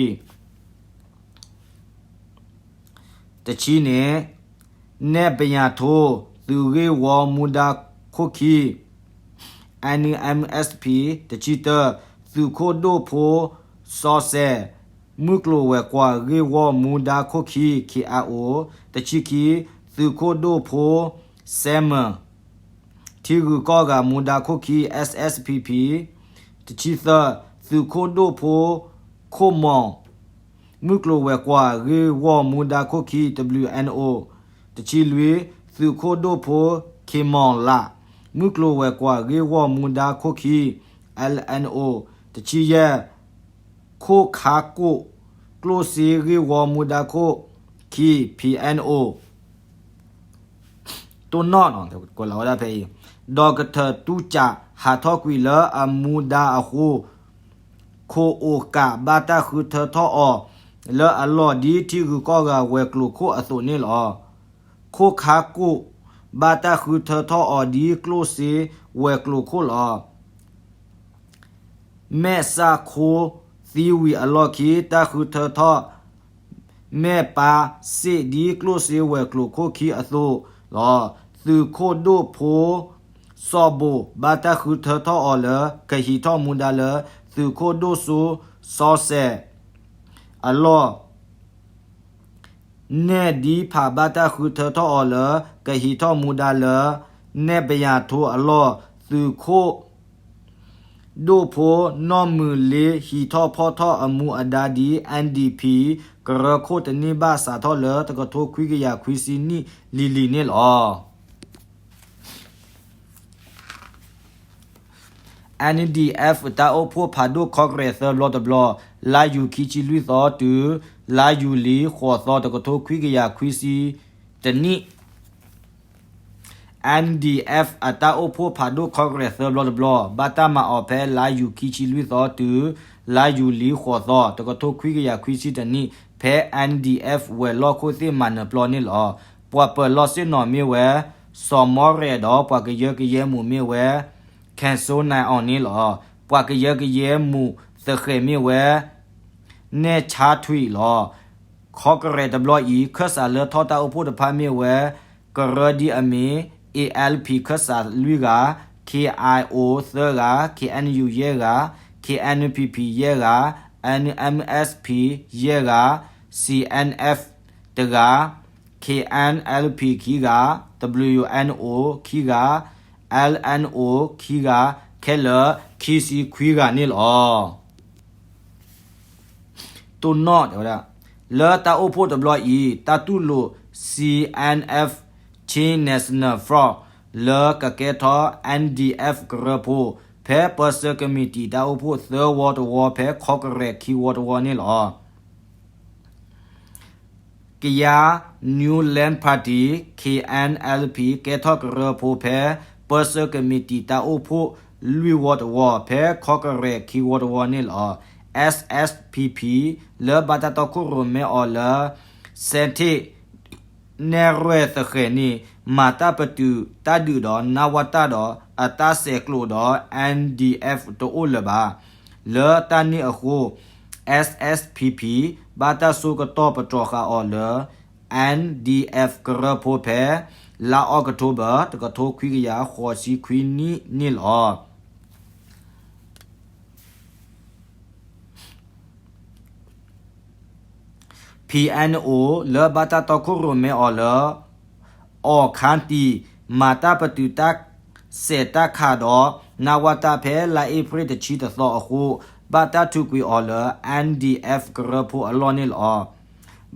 တဆံန့ၣ်, နဲၣ်ပယၣ်ထိ သုးဂ့ၢ်ဝီမူဒါခိၣ်ခံ N M S P, တဆံတၢ, သုးခိၣ်ဒိၣ်ဖိ စီၤစဲၣ် မုၢ်ကျိၤဝဲၤကွာ်ဂ့ၢ်ဝီမူဒါခိၣ်ခံ K I O, တဆံခံ, သုးခိၣ်ဒိၣ်ဖိ စဲမၢၣ် ထံဂုၤကီၢ်ဂၤမူဒါခိၣ်ခံ S S P P, တဆံသၢ, သုးခိၣ်ဒိၣ်ဖိ ခိၣ်မီၣ် မုၢ်ကျိၤဝဲၤကွာ်ဂ့ၢ်ဝီမူဒါခိၣ်ခံ W N O, တဆံလွံၢ်, သုးခိၣ်ဒိၣ်ဖိ ခ့မီၣ်လး မုၢ်ကျိၤဝဲၤကွာ်ဂ့ၢ်ဝီမူဒါခိၣ်ခံ L N O, တဆံယဲၢ်, ခိၣ်ခါကိၣ် ကျိၣ်စ့ဂ့ၢ်ဝီမူဒါခိၣ်ခံ P N O တိၢ်နီၣ်, ကွဲးလီၤဝဲဒၣ်ဖဲအံၤ, ဒီကထၢၣ်တူကၠၣ် ဟးထီၣ်ကွံာ်လၢအမူဒါအဃိ, ခိၣ်အိၣ်ကးဘၣ်တၢ်ဃုထၢထီၣ်အီၤ လၢအလီၢ်ဒ်ထံဂုၤကီၢ်ဂၤဝဲၤကျိၤခိၣ်အသိးန့ၣ်လီၤ. ခိၣ်ခါကိၣ် ဘၣ်တၢ်ဃုထၢထီၣ်အီၤဒ်ကျိၣ်စ့ဝဲၤကျိၤခိၣ်လီၤ. မဲာ်ဆၣ်ခိသံဝံၤအလီၢ်ခံ တၢ်ဃုထၢထီၣ် မဲာ်ပၢ်စ့ၣ်ဒ်ကျိၣ်စ့ဝဲၤကျိၤခိၣ်ခံအသိးလီၤ. သုးခိၣ်ဒိၣ်ဖိ စီၣ်ဘိၣ် ဘၣ်တၢ်ဃုထၢထီၣ်အီၤလၢ ကဟံးထီၣ်မူဒါလၢ သုးခိၣ်ဒိၣ်စိ စီၤစဲၣ် အလီၢ် နဲၣ်ဒံဖး ဘၣ်တၢ်ဃုထၢထီၣ်အီၤလၢ ကဟံးထီၣ်မူဒါလၢ နဲၣ်ပယၣ်ထိအလီၢ်, သုးခိၣ်ဒိၣ်ဖိ နီၢ်မုၢ်လ့ ဟံးထီၣ်ဖီၣ်ထီၣ်အမူအဒါဒ် N D P ကရၢခိၣ်တန့ၢ်ဘၣ် စးထီၣ်လၢ တကထိခွံကယၤခွံဆံနံၣ်လံၤလံၤန့ၣ်လီၤ. N D F တၢ်အိၣ်ဖှိၣ်ဖးဒိၣ် ခီကရဲး သၢဘျီတဘျီ, လါယူၤခံဆံလွံၢ်သီတုၤ လါယူၤလံဃိးသီ တကထိခွံကယၤခွံဆံတနံၣ်. N D F အတၢ်အိၣ်ဖှိၣ်ဖးဒိၣ် ခီကရဲး သၢဘျီတဘျီ ဘၣ်တၢ်မၤအီၤဖဲ လါယူၤခံဆံလွံၢ်သီတုၤ လါယူၤလံဃိးသီ တကထိခွံကယၤခွံဆံတနံၣ် ဖဲ N D F ဝဲၤလီၢ်ခိၣ်သ့ၣ်မၤနၢၤပျီန့ၣ်လီၤ. ပှၤပၢၤလီၢ်ဆ့ၣ်နီၤမ့ၢ်ဝဲ စီၤမီရဲၣ် ဒီးပှၤကယၢကယဲမူးမ့ၢ်ဝဲ ခဲၣ်စိနၣ်အီၣ်န့ၣ်လီၤ. ပှၤကယၢကယဲမူးသဃဲးမ့ၢ်ဝဲ နဲၣ်ဆါထွံၣ်လီၤ. ခီကရဲးတဘျီအံၤ ခၢၣ်စးလၢထီၣ်တၢ်အိၣ်ဖှိၣ်တဖၣ်မ့ၢ်ဝဲ ကရၢဒ်အမ့ၢ် A L P ခၢၣ်စးလွံၢ်ဂၤ, K I O သၢဂၤ, K N U ယဲၢ်ဂၤ, K N P P ယဲၢ်ဂၤ, N M S P ယဲၢ်ဂၤ, C N F တဂၤ, K N L P ခံဂၤ, W N O ခံဂၤ, L N O ခံဂၤ, ခဲလၢာ်ခံဆံခွံဂၤန့ၣ်လီၤ. တိၢ်နီၣ်တဲဝဲဒၣ်, လၢတၢ်အိၣ်ဖှိၣ်တဘျီအံၤ တၢ်တူၢ်လိာ် C N F, Chin National Front လၢကကဲထီၣ် N D F ကရၢဖိ ဖဲပၢဆှၢကမံးတံာ်တၢ်အိၣ်ဖှိၣ်သၢဝီတဝီ ဖဲခီကရဲးခံဝီတဝီန့ၣ်လီၤ. ကယၤ New Land Party, K N L P ကဲထီၣ်ကရၢဖိဖဲ ပၢဆှၢကမံးတံာ်တၢ်အိၣ်ဖှိၣ်လွံၢ်ဝီတဝီ ဖဲခီကရဲးခံဝီတဝီန့ၣ်လီၤ. S S P P လၢဘၣ်တၢ်တီခိၣ်ရိၣ်မဲအီၤလၢ စဲထ့ၣ် နဲၣ်ရွဲၣ်သဃဲးန့ၣ် မၤတၢ်ပတုာ်တၢ်ဒုးဒီး နဝတ ဒီး အတၢ်ဆဲးကျိးဒီး N D F တအိၣ်လၢၤဘၣ်. လၢတၢ်န့ၣ်အဃိ S S P P ဘၣ်တၢ်ဆိကတီၢ်ပတြီၤဃာ်အီၤလၢ N D F ကရၢဖိဖဲ လါအီးကထိဘၢၣ် တကထိခွံကယၤဃိးဆံခွံနံၣ်န့ၣ်လီၤ. P N O လၢဘၣ်တၢ်တီခိၣ်ရိၣ်မဲအီၤလၢ အီၣ်ခါတံၢ် မၤတၢ်ပတုာ်တၢ် စဲးတၢ်ခးဒီး နဝတ ဖဲလါအ့ဖြ့ၣ်တဆံတသီအဃိ ဘၣ်တၢ်ထုးကွံာ်အီၤလၢ N D F ကရၢဖိအလီၢ်န့ၣ်လီၤ.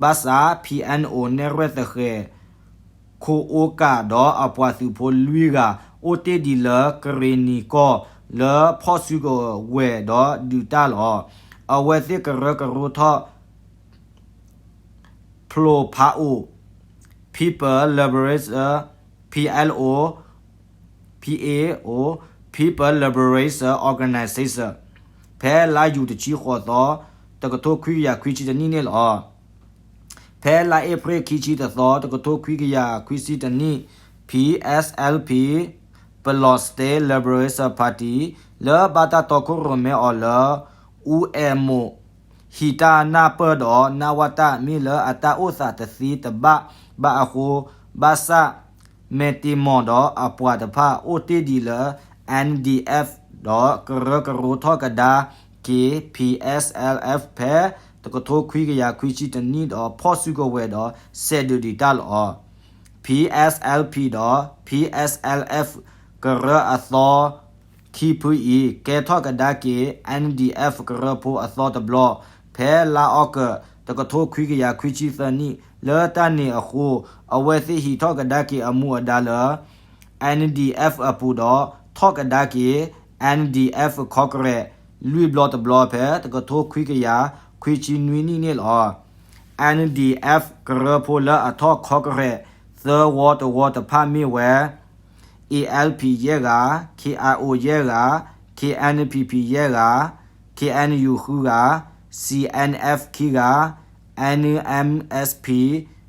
ဘၣ်ဆၣ် P N O နဲၣ်ရွဲၣ်သဃဲၤ ခိၣ်အိကးဒီးအပှၤသုးဖိလွံၢ်ဂၤ အိၣ်တ့ၢ်ဒံးလၢကရ့ၣ်နံၤကီၢ် လၢဖီၣ်စုကဝဲၤဒီးဒုးတၢ်လီၤ. အဝဲသ့ၣ်ကရၢကရိထီၣ် ဖျိဖးအိၣ် People Liberation, P L O, P A O, People Liberation Organization ဖဲလါယူၤတဆံဃိးသီ တကထိခွံကယၤခွံဆံတနံၣ်န့ၣ်လီၤ. ဖဲလါအ့ဖြ့ၣ်ခံဆံတသီ တကထိခွံကယၤခွံဆံတနံၣ် P S L P, Palaw State Liberation Party လၢဘၣ်တၢ်တီခိၣ်ရိၣ်မဲအီၤလၢ အူအဲၣ်မိၣ် ဟံးတၢ်နၢ်ပၢၢ်ဒီး နဝတ မ့ၢ်လၢအတၢ်အိၣ်သးတသ့တဘၣ်ဘၣ်အဃိ ဘၣ်ဆၣ် မဲာ်တ့ၢ်မီၢ်ဒီးအပှၤတဖၣ် အိၣ်တ့ၢ်ဒံးလၢ N D F ဒီးကရၢကရိထီၣ်ကဒါက့ၤ P S L F ဖဲ တကထိခွံကယၤခွံဆံတနံၣ်ဒီး ဖီၣ်စုကဝဲၤဒီး စဲးဒုးဒံးတၢ်လီၤ. P S L P ဒီး P S L F ကရၢအသီ ခံဖုအံၤ ကဲထီၣ်ကဒါက့ၤ N D F ကရၢဖိအသီတဘျီ ဖဲလါအီကူး တကထိခွံကယၤခွံဆံသၢနံၣ် လၢတၢ်န့ၣ်အဃိ အဝဲသ့ၣ်ဟံးထီၣ်ကဒါက့ၤအမူအဒါလၢ N D F အပူၤဒီး ထီၣ်ကဒါက့ၤ N D F ခီကရဲး လွံၢ်ဘျီတဘျီ ဖဲတကထိခွံကယၤခွံဆံနွံနံၣ်န့ၣ်လီၤ. N D F ကရၢဖိလၢအထီၣ်ခီကရဲး သၢဝီတဝီတဖၣ်မ့ၢ်ဝဲ A L P ယဲၢ်ဂၤ, K I O ယဲၢ်ဂၤ, K N P P ယဲၢ်ဂၤ, K N U ဃုဂၤ, C N F ခံဂၤ, N M S P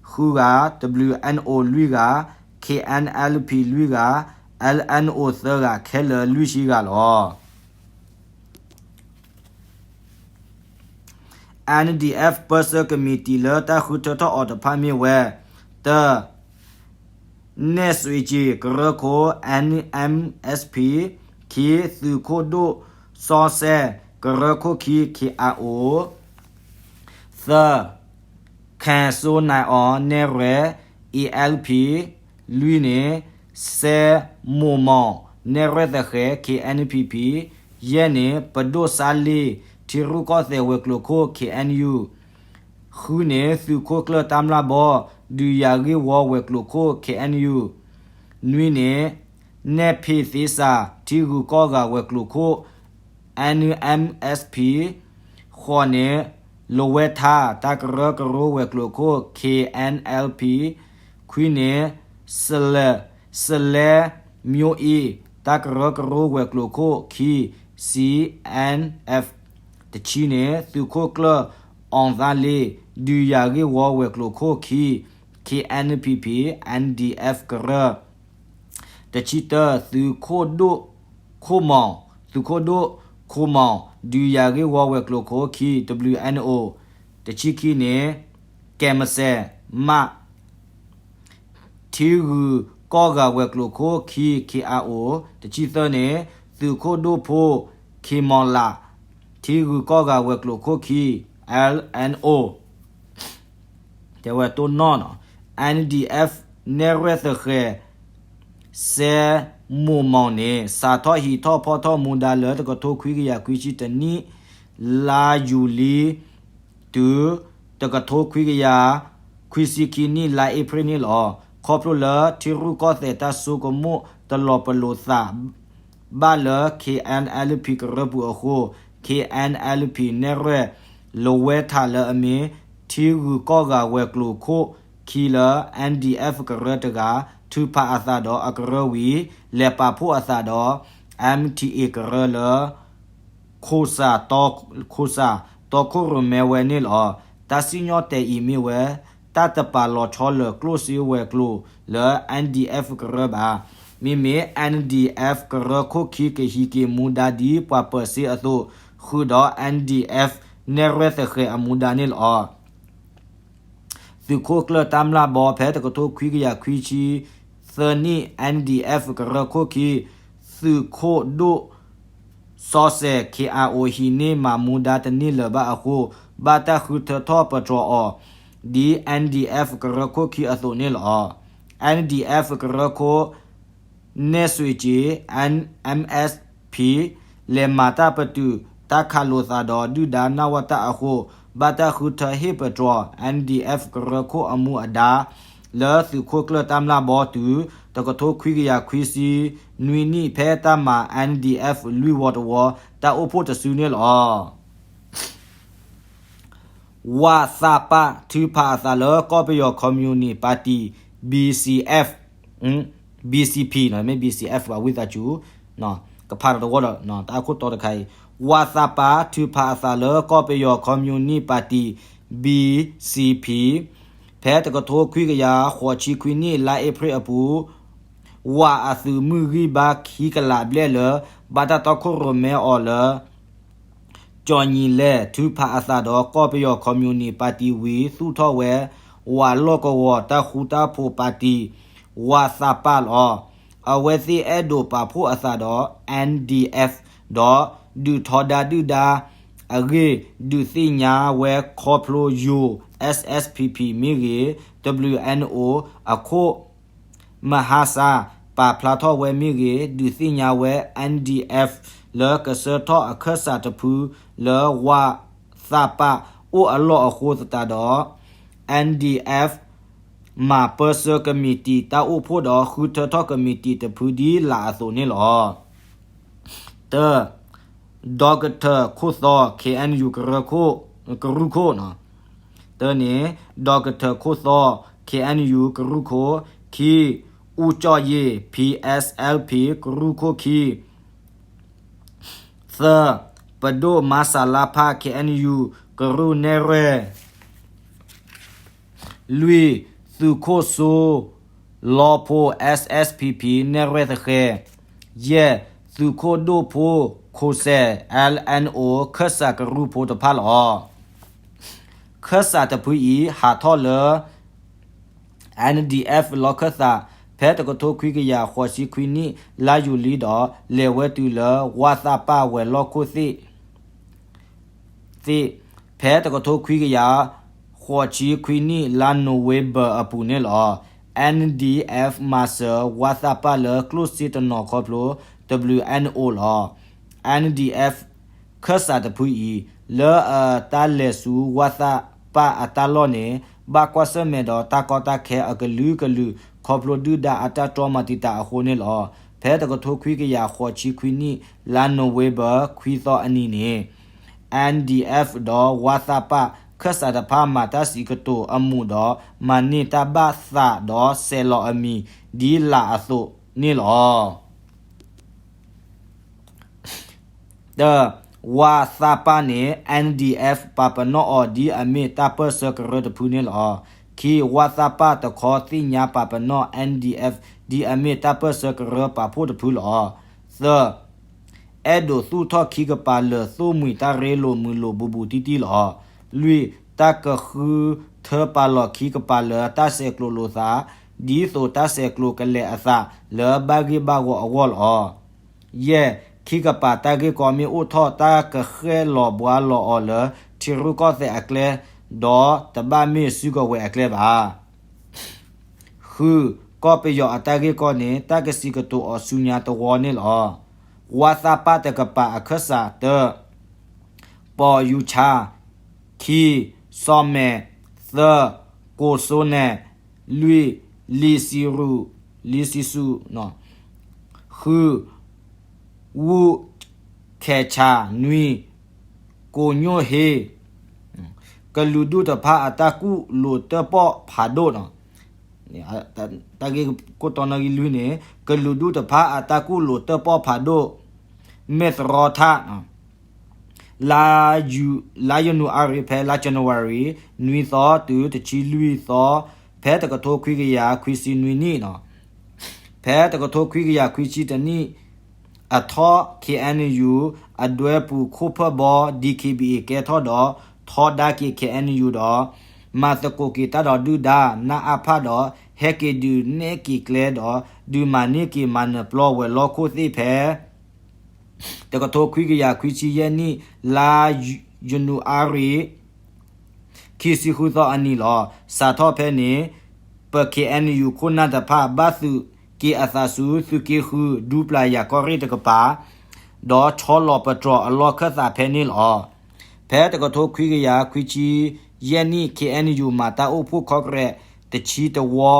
ဃုဂၤ, W N O လွံၢ်ဂၤ, K N L P လွံၢ်ဂၤ, L N O သၢဂၤ ခဲလၢာ်လွံၢ်ဆံဂၤလီၤ. N D F Person Committee လၢတၢ်ဃုထၢထီၣ်အီၤတဖၣ်မ့ၢ်ဝဲ တၢ နဲၣ်စွ့ကၠံၣ် ကရၢခိၣ် N M S P, ခံ သုးခိၣ်ဒိၣ်စီၤစဲၣ် ကရၢခိၣ်ခံ K I O, သၢ ခဲၣ်စိနၢ်အီၣ် နဲၣ်ရွဲၣ် A L P, လွံၢ်န့ၣ် စဲမိၢ်မီၢ် နဲၣ်ရွဲၣ်သဃဲၤ K N P P, ယဲၢ်န့ၣ် ပဒိၣ်စါလ့ၣ် ထံရူၢ်ကီၢ်သဲးဝဲၤကျိၤခိၣ် K N U, ဃုန့ၣ် သုးခိၣ်ကျၢၢ်တၢ်မျၢ်ဘီ ဒုးယၤဂ့ၢ်ဝီဝဲၤကျိၤခိၣ် K N U, နွံန့ၣ် နဲၣ်ဖ့းသ့စး ထံဂုၤကီၢ်ဂၤဝဲၤကျိၤခိၣ် N M S P, ဃိးန့ၣ် လဝဲထါ တၢ်ကရၢကရိဝဲၤကျိၤခိၣ် K N L P, ခွံန့ၣ် စလဲ စလဲ မျိုးအီ တၢ်ကရၢကရိဝဲၤကျိၤခိၣ်ခံ C N F, တဆံန့ၣ် သုးခိၣ်ကျၢၢ် အီၣ်သါလ့ ဒုးယၤဂ့ၢ်ဝီဝဲၤကျိၤခိၣ်ခံ K N P P N D F ကရၢ, တဆံတၢ သုးခိၣ်ဒိၣ်ခိၣ်မီၣ်, သုးခိၣ်ဒိၣ်ခိၣ်မီၣ် ဒုးယၤဂ့ၢ်ဝီဝဲၤကျိၤခိၣ်ခံ W N O, တဆံခံန့ၣ် ကဲမစဲး မး ထံဂုၤကီၢ်ဂၤဝဲၤကျိၤခိၣ်ခံ K I O, တဆံသၢန့ၣ် သုးခိၣ်ဒိၣ်ဖိ ခ့မီၣ်လး ထံဂုၤကီၢ်ဂၤဝဲၤကျိၤခိၣ်ခံ L N O, တဲဝဲတိၢ်နီၣ်နီၤ, N D F နဲၣ်ရွဲၣ်သဃဲၤ စဲမိၢ်မီၢ်န့ၣ် စးထီၣ်ဟံးထီၣ်ဖီၣ်ထီၣ်မူဒါလၢတကထိခွံကယၤခွံဆံတနံၣ် လါယူၤလံ တုၤ တကထိခွံကယၤခွံဆံခံနံၣ် လါအ့ဖြ့ၣ်န့ၣ်လီၤ. ခီဖျိလၢထံရူၢ်ကီၢ်သဲးတၢ်ဆိကမိၣ်တလီၤပလိာ်သး ဘၣ်လၢ K N L P ကရၢပူၤအဃိ K N L P နဲၣ်ရွဲၣ် လဝဲထးလၢအမ့ၢ် ထံဂုၤကီၢ်ဂၤဝဲၤကျိၤခိၣ်ခံလၢ N D F ကရၢတဂၤ ထုးဖးအသးဒီးအကရၢဝံၤ လဲၤပာ်ဖှိၣ်အသးဒီး M T A ကရၢလၢ ခိၣ်စး ခိၣ်စး တီခိၣ်ရိၣ်မဲဝဲန့ၣ်လီၤ. တၢ်စံၣ်ညီၣ်တဲာ်အံၤမ့ၢ်ဝဲ တၢ်တပာ်လီၤဆီလၢၤကျိၣ်စ့ဝဲၤကျိၤလၢ N D F ကရၢဘၣ်. မ့မ့ၢ် N D F ကရၢခိၣ်ခံကဟံးက့ၤမူဒါဒ်ပှၤပၢၤစ့အသိး, ဃုာ်ဒီး N D F နဲၣ်ရွဲၣ်သဃဲၤအမူဒါန့ၣ်လီၤ. သုးခိၣ်ကျၢၢ်တၢ်မျၢ်ဘီ ဖဲတကထိခွံကယၤခွံဆံသၢနံၣ် N D F ကရၢခိၣ်ခံ သုးခိၣ်ဒိၣ်စီစဲး K I O ဟံးန့ၢ်မၤမူဒါတန့ၢ်လၢၤဘၣ်အဃိ, ဘၣ်တၢ်ဃုထၢထီၣ်ပတြီၤအီၤ, ဒ် N D F ကရၢခိၣ်ခံအသိးန့ၣ်လီၤ. N D F ကရၢခိၣ် နဲၣ်စွ့ၤက့ၤ N M S P လဲၤမၤတၢ်ပတုာ်တၢ်ခးလိာ်သးဒီးဒုၣ်ဒါနဝတအဃိ, ဘၣ်တၢ်ဃုထၢဟ့ၣ်ပတြီၤ N D F ကရၢခိၣ်အမူအဒါ လၢသုးခိၣ်ကျၢၢ်တၢ်မျၢ်ဘီတုၤ တကထိခွံကယၤခွံဆံနွံနံၣ် ဖဲတၢ်မၤ N D F လွံၢ်ဝီတဝီ တၢ်အိၣ်ဖှိၣ်တစုန့ၣ်လီၤ. ဝသပ ထုးဖးအသးလၢကီၢ်ပယီၤ Communist Party, B C F, B C P နီၤ, မ့ၢ် B C F ဘၣ် ဝံသးစူၤ, ကဖးဒီးတဝီဒီး တၢ်အခိၣ်တီတခါအံၤ, ဝသပ ထုးဖးအသးလၢကီၢ်ပယီၤ Communist Party, B C P ဖဲတကထိခွံကယၤဃိးဆံခွံနံၣ် လါအ့ဖြ့ၣ်အပူၤ, ဝၤအသုးမုၢ်ဂံၢ်ဘါခံကလးဘျဲၣ်လၢ ဘၣ်တၢ်တီခိၣ်ရိၣ်မဲအီၤလၢ ကၠီၤညံၤလဲၣ် ထုးဖးအသးဒီးကီၢ်ပယီၤ Communist Party ဝံၤ သူၣ်ထီၣ်ဝဲ ဝၤလီၢ်ကဝီၤတၢ်ဃူတၢ်ဖိး party ဝသပ လီၤ. အဝဲသ့ၣ်အဲၣ်ဒိးပာ်ဖှိၣ်အသးဒီး N D F ဒီးဒုးထီဒါဒုၣ်ဒါအဂ့ၢ် ဒုးသ့ၣ်ညါဝဲခီဖျိယိၤ S S P P မ့ၢ်ဂ့ၤ, W N O အခိၣ် မဟါစၢ် ပာ်ဖျါထီၣ်ဝဲမ့ၢ်ဂ့ၤ, ဒုးသ့ၣ်ညါဝဲ N D F လၢကဆှၢထီၣ်အခၢၣ်စးတဖုလၢဝသပ အိၣ်အလီၢ်အဃိသတးဒီး N D F မၤပၢဆှၢကမံးတံာ်တၢ်အိၣ်ဖှိၣ်ဒီး ဃုထၢထီၣ်ကမံးတံာ်တဖုဒ်လာ်အသိးန့ၣ်လီၤ. တၢ, ဒီကထၢၣ်ခိၣ်သီ K N U ကရူၢ်ခိၣ်, တၢန့ၣ်, ဒီကထၢၣ်ခိၣ်သီ K N U ကရူၢ်ခိၣ်, ခံ, အူကၠီၣ်ယ့ၣ် P S L P ကရူၢ်ခိၣ်ခံ, သၢ, ပဒိၣ်မၤစၢ်လါဖး K N U ကရူၢ်နဲၣ်ရွဲၣ် လွံၢ်, သုးခိၣ်စိလီဖိ S S P P နဲၣ်ရွဲၣ်သဃဲၤ, ယဲၢ်, သုးခိၣ်ဒိၣ်ဖိခိၣ်စဲၣ် L N O ခၢၣ်စးကရူၢ်ဖိတဖၣ်လီၤ. ခၢၣ်စးတဖုအံၤ ဟးထီၣ်လၢ N D F လီၢ်ခၢၣ်သး ဖဲတကထိခွံကယၤဃိးဆံခွံနံၣ် လါယူၤလံဒီး လဲၤဝဲတုၤလၢ ဝသပ ဝဲၤလီၢ်ခိၣ်သ့ၣ် သ့ၣ်, ဖဲတကထိခွံကယၤဃိးဆံခွံနံၣ် လါနိၣ်ဝ့ဘၢၣ်အပူၤန့ၣ်လီၤ. N D F မၤစၢၤ ဝသပ လၢကျိၣ်စ့တနီၤခီဖျိ W N O လီၤ. N D F ခၢၣ်စးတဖုအံၤ လၢအတၢ်လဲၤဆူ ဝသပ အတၢ်လီၢ်န့ၣ် ဘၣ်ကွၢ်ဆၢၣ်မဲာ်ဒီးတၢ်ကီတၢ်ခဲအကလုာ်ကလုာ် ခီဖျိဒုၣ်ဒါအတၢ်တြီမၤတံာ်တာ်အဃိန့ၣ်လီၤ. ဖဲတကထိခွံကယၤဃိးဆံခွံနံၣ် လါနိၣ်ဝ့ဘၢၣ် ခွံသီအနံၤန့ၣ် N D F ဒီး ဝသပ ခၢၣ်စးတဖၣ် မၤတၢ်စံးကတိၤအမူးဒီး မၤန့ၢ်တၢ်ဘၣ်သးဒီးဆဲးလီၤအမံၤ ဒ်လာ်အသိးန့ၣ်လီၤ. တၢ, ဝသပ န့ၣ် N D F ပာ်ပနီၣ်အီၤ ဒ်အမ့ၢ်တၢ်ပၢၢ်ဆၢကရၢတဖုန့ၣ်လီၤ. ခံ, ဝသပ တခီသ့ၣ်ညါပာ်ပနီၣ် N D F ဒ်အမ့ၢ်တၢ်ပၢၢ်ဆၢကရၢပာ်ဖှိၣ်တဖုလီၤ. သၢ, အဲၣ်ဒိးသူၣ်ထီၣ်ခံကပၤလၢာ် သိၣ်မှံၤတၢ်ရ့လိာ်မုာ်လိာ်ဘူးဘူးတံၢ်တံၢ်လီၤ. လွံၢ်, တၢ်ကဃုထၢပာ်လီၤခံကပၤလၢာ် တၢ်ဆဲးကျိးလိာ်သး ဒ်သိးတၢ်ဆဲးကျိးကလဲၤအသး လၢဘၣ်ဂ့ၢ်ဘၣ်ဂီၤအဂီၢ်လီၤ. ယဲၢ်, ခံကပၤတၢ်ဂ့ၢ်ကီမ့ၢ်အိၣ်ထီၣ် တၢ်ကဃဲၣ်လီၤဘှါလီၤအီၤလၢ ထံရူၢ်ကီၢ်သဲးအကျဲ, ဒီးတဘၣ်မ့ၢ်စုကဝဲၤအကျဲဘၣ်. ဃု, ကီၢ်ပယီၤအတၢ်ဂ့ၢ်ကီန့ၣ် တၢ်ကစံးကတိၤအီၤဆူညါတဝီန့ၣ်လီၤ. ဝသပ တကပၤအခၢၣ်စး တၢ, ပီၢ်ယူၤဆါ, ခံ, စီၤမဲၣ်, သၢ, ကိၣ်စိနဲၣ်, လွံၢ်, လံာ်စံရူး, လံာ်စံစူး, ဃု, ဝူၣ်ခဲဆၣ်, နွံ, ကိၣ်ညိၣ်ဟ့, ကလုာ်ဒူၣ်တဖၣ်အတၢ်ကူၣ်လိာ်တၢၣ်ပီၣ်ဖးဒိၣ်, တၢ်ဂ့ၢ်ကိၣ်တီနီၣ်ဂံၢ်လွံၢ်န့ၣ် ကလုာ်ဒူၣ်တဖၣ်အတၢ်ကူၣ်လိာ်တၢၣ်ပီၣ်ဖးဒိၣ်, မဲၢ်သရီထၣ် လါယနူၤအါရံၤ ဖဲလါ January နွံသီ တုၤတဆံလွံၢ်သီ ဖဲတကထိခွံကယၤခွံဆံနွံနံၣ်န့ၣ်, ဖဲတကထိခွံကယၤခွံဆံတနံၣ်အထီၣ် ခ့ၣ်အဲၣ်ယူၣ် အဒွဲပူၤခိၣ်ဖၢၣ်ဘီ ဒံၣ်ခ့ၣ်ဘံၣ်အ့ၣ် ကဲထီၣ်ဒီး ထီဒါက့ၤ ခ့ၣ်အဲၣ်ယူၣ် ဒီး မၤသကိးက့ၤတၢ်ဒီးဒုၣ်ဒါ နအဖ ဒီး ဟဲက့ၤဒုးနဲၣ်က့ၤကျဲဒီး ဒုးမၤန့ၢ်က့ၤမၤနၢၤပျီဝဲၤလီၢ်ခိၣ်သ့ၣ်ဖဲ တကထိခွံကယၤခွံဆံယဲၢ်နံၣ် လါယနူၤအါရံၤ ခံဆံဃုသီအနံၤလီၤ. စးထီၣ်ဖဲန့ၣ် ပ ခ့ၣ်အဲၣ်ယူၣ် ခိၣ်နၢ်တဖၣ် ဘၣ်သုးက့ၤအသးဆူသုးက့ဃု ဒူပျၤယၤကီၢ်ရ့ၣ်တကပၤ ဒီးဆီလီၤပတြီၤအလီၢ်ခၢၣ်သးဖဲန့ၣ်လီၤ. ဖဲတကထိခွံကယၤခွံဆံယဲၢ်နံၣ် ခ့ၣ်အဲၣ်ယူၣ် မၤတၢ်အိၣ်ဖှိၣ်ခီကရဲးတဆံတဝီ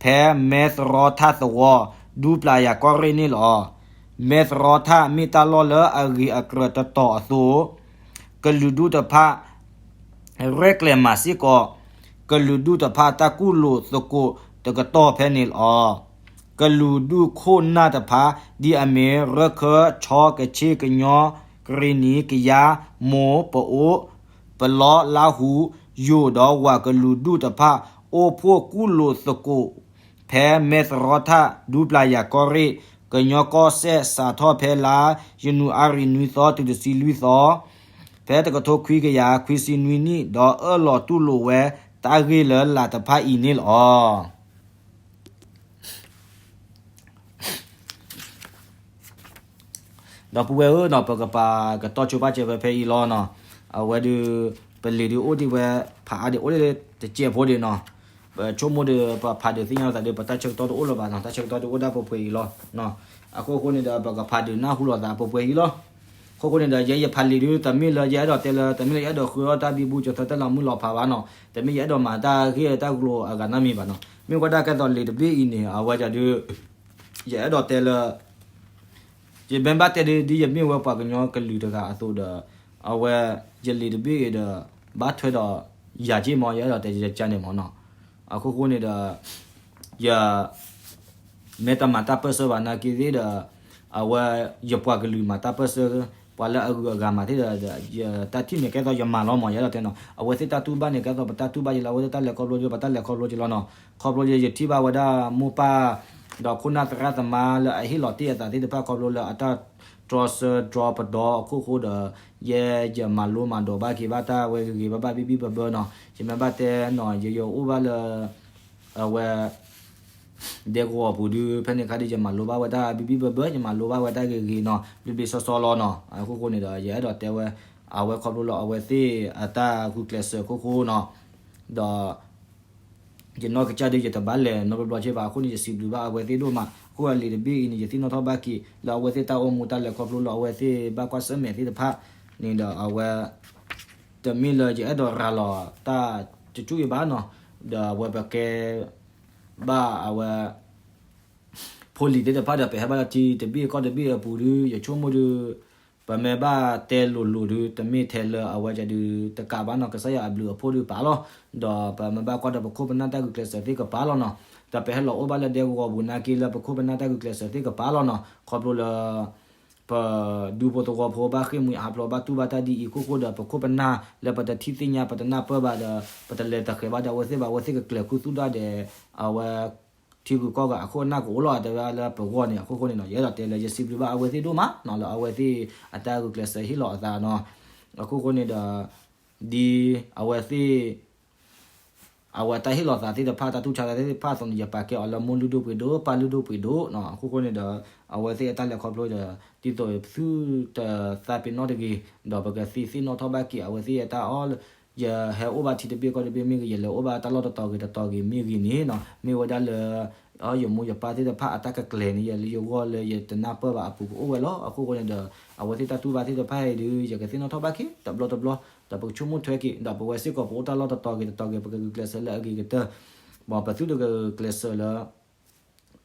ဖဲမဲသရီထၣ်သဝီ ဒူပျၤယၤကီၢ်ရ့ၣ်န့ၣ်လီၤ. မဲသရီထၣ်မ့ၢ်တၢ်လီၢ်လၢအဂ့ၤအကြၢးတတီၤအသိး ကလုာ်ဒူၣ်တဖၣ် ရဲၣ်ကျဲၤမၤစ့ၢ်ကီး ကလုာ်ဒူၣ်တဖၣ်တၢ်ကူၣ်လိာ်သကိးတကတီၢ်ဖဲန့ၣ်လီၤ. ကလုာ်ဒူၣ်ခိၣ်နၢ်တဖၣ် ဒ်အမ့ၢ် ရၢၢ်ခၢၣ် ခၠီ ကခ့ၣ် ကညီ ကရ့ၣ်နံၤ ကယါ မိၢ် ပအိၣ် ပလီ လါဟူ ယိၤ ဒီးဝၤကလုာ်ဒူၣ်တဖၣ် အိၣ်ဖှိၣ်ကူၣ်လိာ်သကိး ဖဲမဲသရီထၣ် ဒူပျၤယၤကီၢ်ရ့ၣ် ကညီကီၢ်စဲၣ် စးထီၣ်ဖဲလါယနူၤအါရံၤနွံသီတုၤတဆံလွံၢ်သီ ဖဲတကထိခွံကယၤခွံဆံနွံနံၣ် ဒီးအၢၣ်လီၤတူၢ်လိာ်ဝဲတၢ်ဂ့ၢ်လၢလာ်တဖၣ်အံၤန့ၣ်လီၤ. ဒီပုၢ်ဝဲၢ်ဧၢနီၤ ပကပာ်ကတီၢ်ဆိပာ်စၢၤဝဲဖဲအံၤလီၤနီၤ. အဝဲဒုး ပလံာ်ဒုးအိၣ်ဒံးဝဲ ဖးအါဒံးအိၣ်လၢတစဲးဖိဒံးနီၤ. ပဆိကမိၣ်ဒီး ပဖးဒုးသ့ၣ်ညါလိာ်သးဒီး ပတၢ်ဆၢကတီၢ်တအိၣ်လၢၤဘၣ်နီၤ, တၢ်ဆၢကတီၢ်ဒုးအိၣ်ဒၣ်ပှဲၤပှဲၤအံၤလီၤ. အခိၣ်ဃိန့ၣ်ဒီး ပကဖးဒုးနၢ်ဟူလိာ်သးပှဲၤပှဲၤအံၤလီၤ. အခိၣ်ဃိန့ၣ်ဒီး ယဲယဖးလံာ်ဒုး တမ့ၢ်လၢယအဲၣ်ဒိးတဲလၢ တမ့ၢ်လၢယအဲၣ်ဒိးဃုအီၣ်တၢ်ဘံဘူကၠီၤသၢတၢ်လီၤမုၢ်လီၤဖးဘၣ်နီၤ, တမ့ၢ်ယအဲၣ်ဒိးမၤတၢ်ဂ့ၢ်တၢ်ကျိၤအဂၤနီတမံၤဘၣ်နီၤ. မ့ၢ်ဝဲဒၣ်ကဲသိးလံာ်တဘ့ၣ်အံၤန့ၣ် အဝဲဒၣ်ဒုး ယအဲၣ်ဒိးတဲလၢ ယမ့ၢ်ဘၣ်တဲဒ် ဒ်ယမ့ၢ်ဝဲပှၤကညီကလုာ်တဂၤအသိးဒီး အဝဲ ယလံာ်တဘ့ၣ်အံၤဒီး ဘၣ်ထွဲဒီးယၤက့ၢ်မး ယအဲၣ်ဒိးတဲယကန့ၣ်မးနီၤ. အခိၣ်ဃိန့ၣ်ဒီး ယ မ့ၢ်တမၤတၢ်ပၢၢ်ဆၢဘၣ်နာ်က့သ့ၣ်ဒီး အဝဲ ယပှၤကလုာ်မၤတၢ်ပၢၢ်ဆၢ ပှၤလၢအဂုၤအဂၤမၤသ့ၣ်ဒီး ယတၢ်ထံၣ်န့ၣ်ကဲသိးယမၤလီၤမး ယအဲၣ်ဒိးတဲနီၤ. အဝဲသ့ၣ်တၢ်တူၢ်ဘၣ်န့ၣ် ကဲသိးပတၢ်တူၢ်ဘၣ်က့ၤလီၤ, အဝဲသ့ၣ်တၢ်လဲၤခီဖျိဒီး ပတၢ်လဲၤခီဖျိက့ၤလီၤနီၤ. ခီဖျိယ ယထံၣ်ဘၣ်ဝဲဒၣ်မိၢ်ပၢ် ဒီးခိၣ်နၢ်သရၣ်သမါလၢအဟ့ၣ်လီၤတ့ၢ်အသးသ့ၣ်တဖၣ်ခီဖျိလၢအတၢ်တြီဆၢတြီပဒီအခိၣ်ဃိဒီး ယဲယမၤလိမၤဒိးဘၣ်က့ၤဘၣ်တၢ်ဝဲဂ့ၤဂ့ၤဘၣ်ဘၣ်ဘံၣ်ဘံၣ်ဘၢဘၢနီၤ. ယမ့ၢ်ဘၣ်တဲနီၤ ယယအိၣ်ဘၣ်လၢ အဝဲ ဒဲကဝီၤပူၤဒုး ဖဲန့ၣ်ခါဒုး ယမၤလိဘၣ်ဝဲတၢ်ဘံၣ်ဘံၣ်ဘၢဘၢ ယမၤလိဘၣ်ဝဲတၢ်ဂ့ၤဂ့ၤနီၤ ဘျ့ဘျ့ဆှီဆှီလီၤနီၤ. အခိၣ်ဃိန့ၣ်ဒီး ယအဲၣ်ဒိးတဲဝဲ အဝဲခီဖျိလၢအဝဲသ့ၣ်အတၢ်ဂုာ်ကျဲးစၢးအခိၣ်ဃိနီၤ ဒီး ယနီၢ်ကစၢ်ဒုး ယတဘၣ်လဲၤနီတဘျီဘျီက့ဘၣ်. အဃိန့ၣ် ယစံးဘျုးဘၣ်အဝဲသ့ၣ်ဒိၣ်မး. အဃိလံာ်တဘ့ၣ်အံၤန့ၣ် ယသ့ၣ်နီၣ်ထီၣ်ဘၣ်က့ၤ လၢအဝဲသ့ၣ်တၢ်အိၣ်မူတၢ်လဲၤခီဖျိလၢအဝဲသ့ၣ်ဘၣ်ကွၢ်ဆၢၣ်မဲာ်သ့ၣ်တဖၣ်န့ၣ်ဒီး အဝဲ တမ့ၢ်လၢယအဲၣ်ဒိးရၤလီၤတၢ်တကၠူၣ်အံၤဘၣ်နီၤ. ဒီးအဝဲပကဲ ဘၣ်အဝဲ ဖိလံၤသ့ၣ်တဖၣ်ဒီး ပဟဲဘၣ်လၢထံတဘ့ၣ်ကီၢ်တဘ့ၣ်အပူၤဒုး ယဆိကမိၣ်ဒုး ပမ့ၢ်ဘၣ်တဲလိၤလိၤဒုး တမ့ၢ်ထဲလၢအဝဲဒုးတကးဘၣ်နီၤ. ကစၢ်ယွၤအဘျုးအဖှိၣ်ဒုးပာ်လီၤ. ဒီးပမ့ၢ်ဘၣ်ကွၢ်ဒီးပခိၣ်ပနၢ်တၢ်ဂုာ်ကျဲးစၢးသ့ၣ်ကပာ်လီၤနီၤ. ဒီးပဟဲလီၤအိၣ်ဘၣ်လၢဒဲကဝီၤပူၤနာ်က့လၢပခိၣ်ပနၢ်တၢ်ဂုာ်ကျဲးစၢးသ့ၣ်ကပာ်လီၤနီၤ. ခီဖျိလၢ ပဒူဖိသဝီဖိဘၣ်ဃ့ၢ်မှံဟးဖျိးဘၣ်တူၢ်ဘၣ်တၢ်ဒ်အံၤအခိၣ်ဃိဒီး ပခိၣ်ပနၢ်လၢပတထံၣ်သ့ၣ်ညါပတနၢ်ပၢၢ်ဘၣ်ဒီး ပတလဲၤတဃဲၤဘၣ်ဒီးအဝဲသ့ၣ်ဘၣ် အဝဲသ့ၣ်ကကျဲၤခူသူၣ်ဒၣ်ဒီး အဝဲ ထံဂုၤကီၢ်ဂၤအခိၣ်အနၢ်ကအိၣ်လီၤ တဲဝဲလၢပဂီၢ်န့ၣ် အခိၣ်ဃိန့ၣ်နီၤ. ယအဲၣ်ဒိးတဲလၢယစံးဘျုးဘၣ်အဝဲသ့ၣ်ဒိၣ်မးနီၤ လၢအဝဲသ့ၣ်အတၢ်ဂုာ်ကျဲးစၢးဟ့ၣ်လီၤအသးနီၤ. အခိၣ်ဃိန့ၣ်ဒီး ဒ်အဝဲသ့ၣ် အဝဲတၢ်ဟ့ၣ်လီၤသးသ့ၣ်တဖၣ် တၢ်တူၢ်ဆါသးသ့ၣ်တဖၣ်အသိးန့ၣ် ယပာ်ကဲအီၤလၢမိၢ်လုၢ်ဒိၣ်ပှ့ၤဒိၣ် ပၢ်လုၢ်ဒိၣ်ပှ့ၤဒိၣ်နီၤ. အခိၣ်ဃိန့ၣ်ဒီး အဝဲသ့ၣ်အတၢ်လဲၤခီဖျိဒီး ဒ်သိးသုတသးပ့ၤနီၣ်တဂ့ၤ ဒီးပကသ့သ့ၣ်နီၣ်ထီၣ်ဘၣ်က့ၤ အဝဲသ့ၣ်အတၢ်အီၣ်လၢ ယဟဲအိၣ်ဘၣ်ထံတဘ့ၣ်ကီၢ်တဘ့ၣ်မ့ၢ်ဂ့ၤ ယလဲၤအိၣ်ဘၣ်တၢ်လီၢ်တတီၤဂ့ၤတတီၤဂ့ၤမ့ၢ်ဂ့ၤန့ၣ်နီၤ မ့ၢ်ဝဲဒၣ်လၢ အီ ယမိၢ်ယပၢ်သ့ၣ်တဖၣ်အတၢ်ကကျဲၤန့ၣ် ယဲလၢယဂီၢ်လၢယတနၢ်ပၢၢ်ဘၣ်အပူၤကအိၣ်ဝဲလီၤ. အခိၣ်ဃိန့ၣ်ဒီး အဝဲသ့ၣ်တၢ်တူၢ်ဘၣ်သ့ၣ်တဖၣ်အံၤဒုး ယကသ့ၣ်နီၣ်ထီၣ်ဘၣ်က့ၤ တဘျီတဘျီ ဒီးပကဆိကမိၣ်ထွဲက့ၤ ဒီးပဝဲစ့ၢ်ကီးပအိၣ်တၢ်လီၢ်တတီၤဂ့ၤတတီၤဂ့ၤ ပကဂုာ်ကျဲးစၢးလၢအဂ့ၤကတၢၢ် မ်ပသုတကဂုာ်ကျဲးစၢးလၢ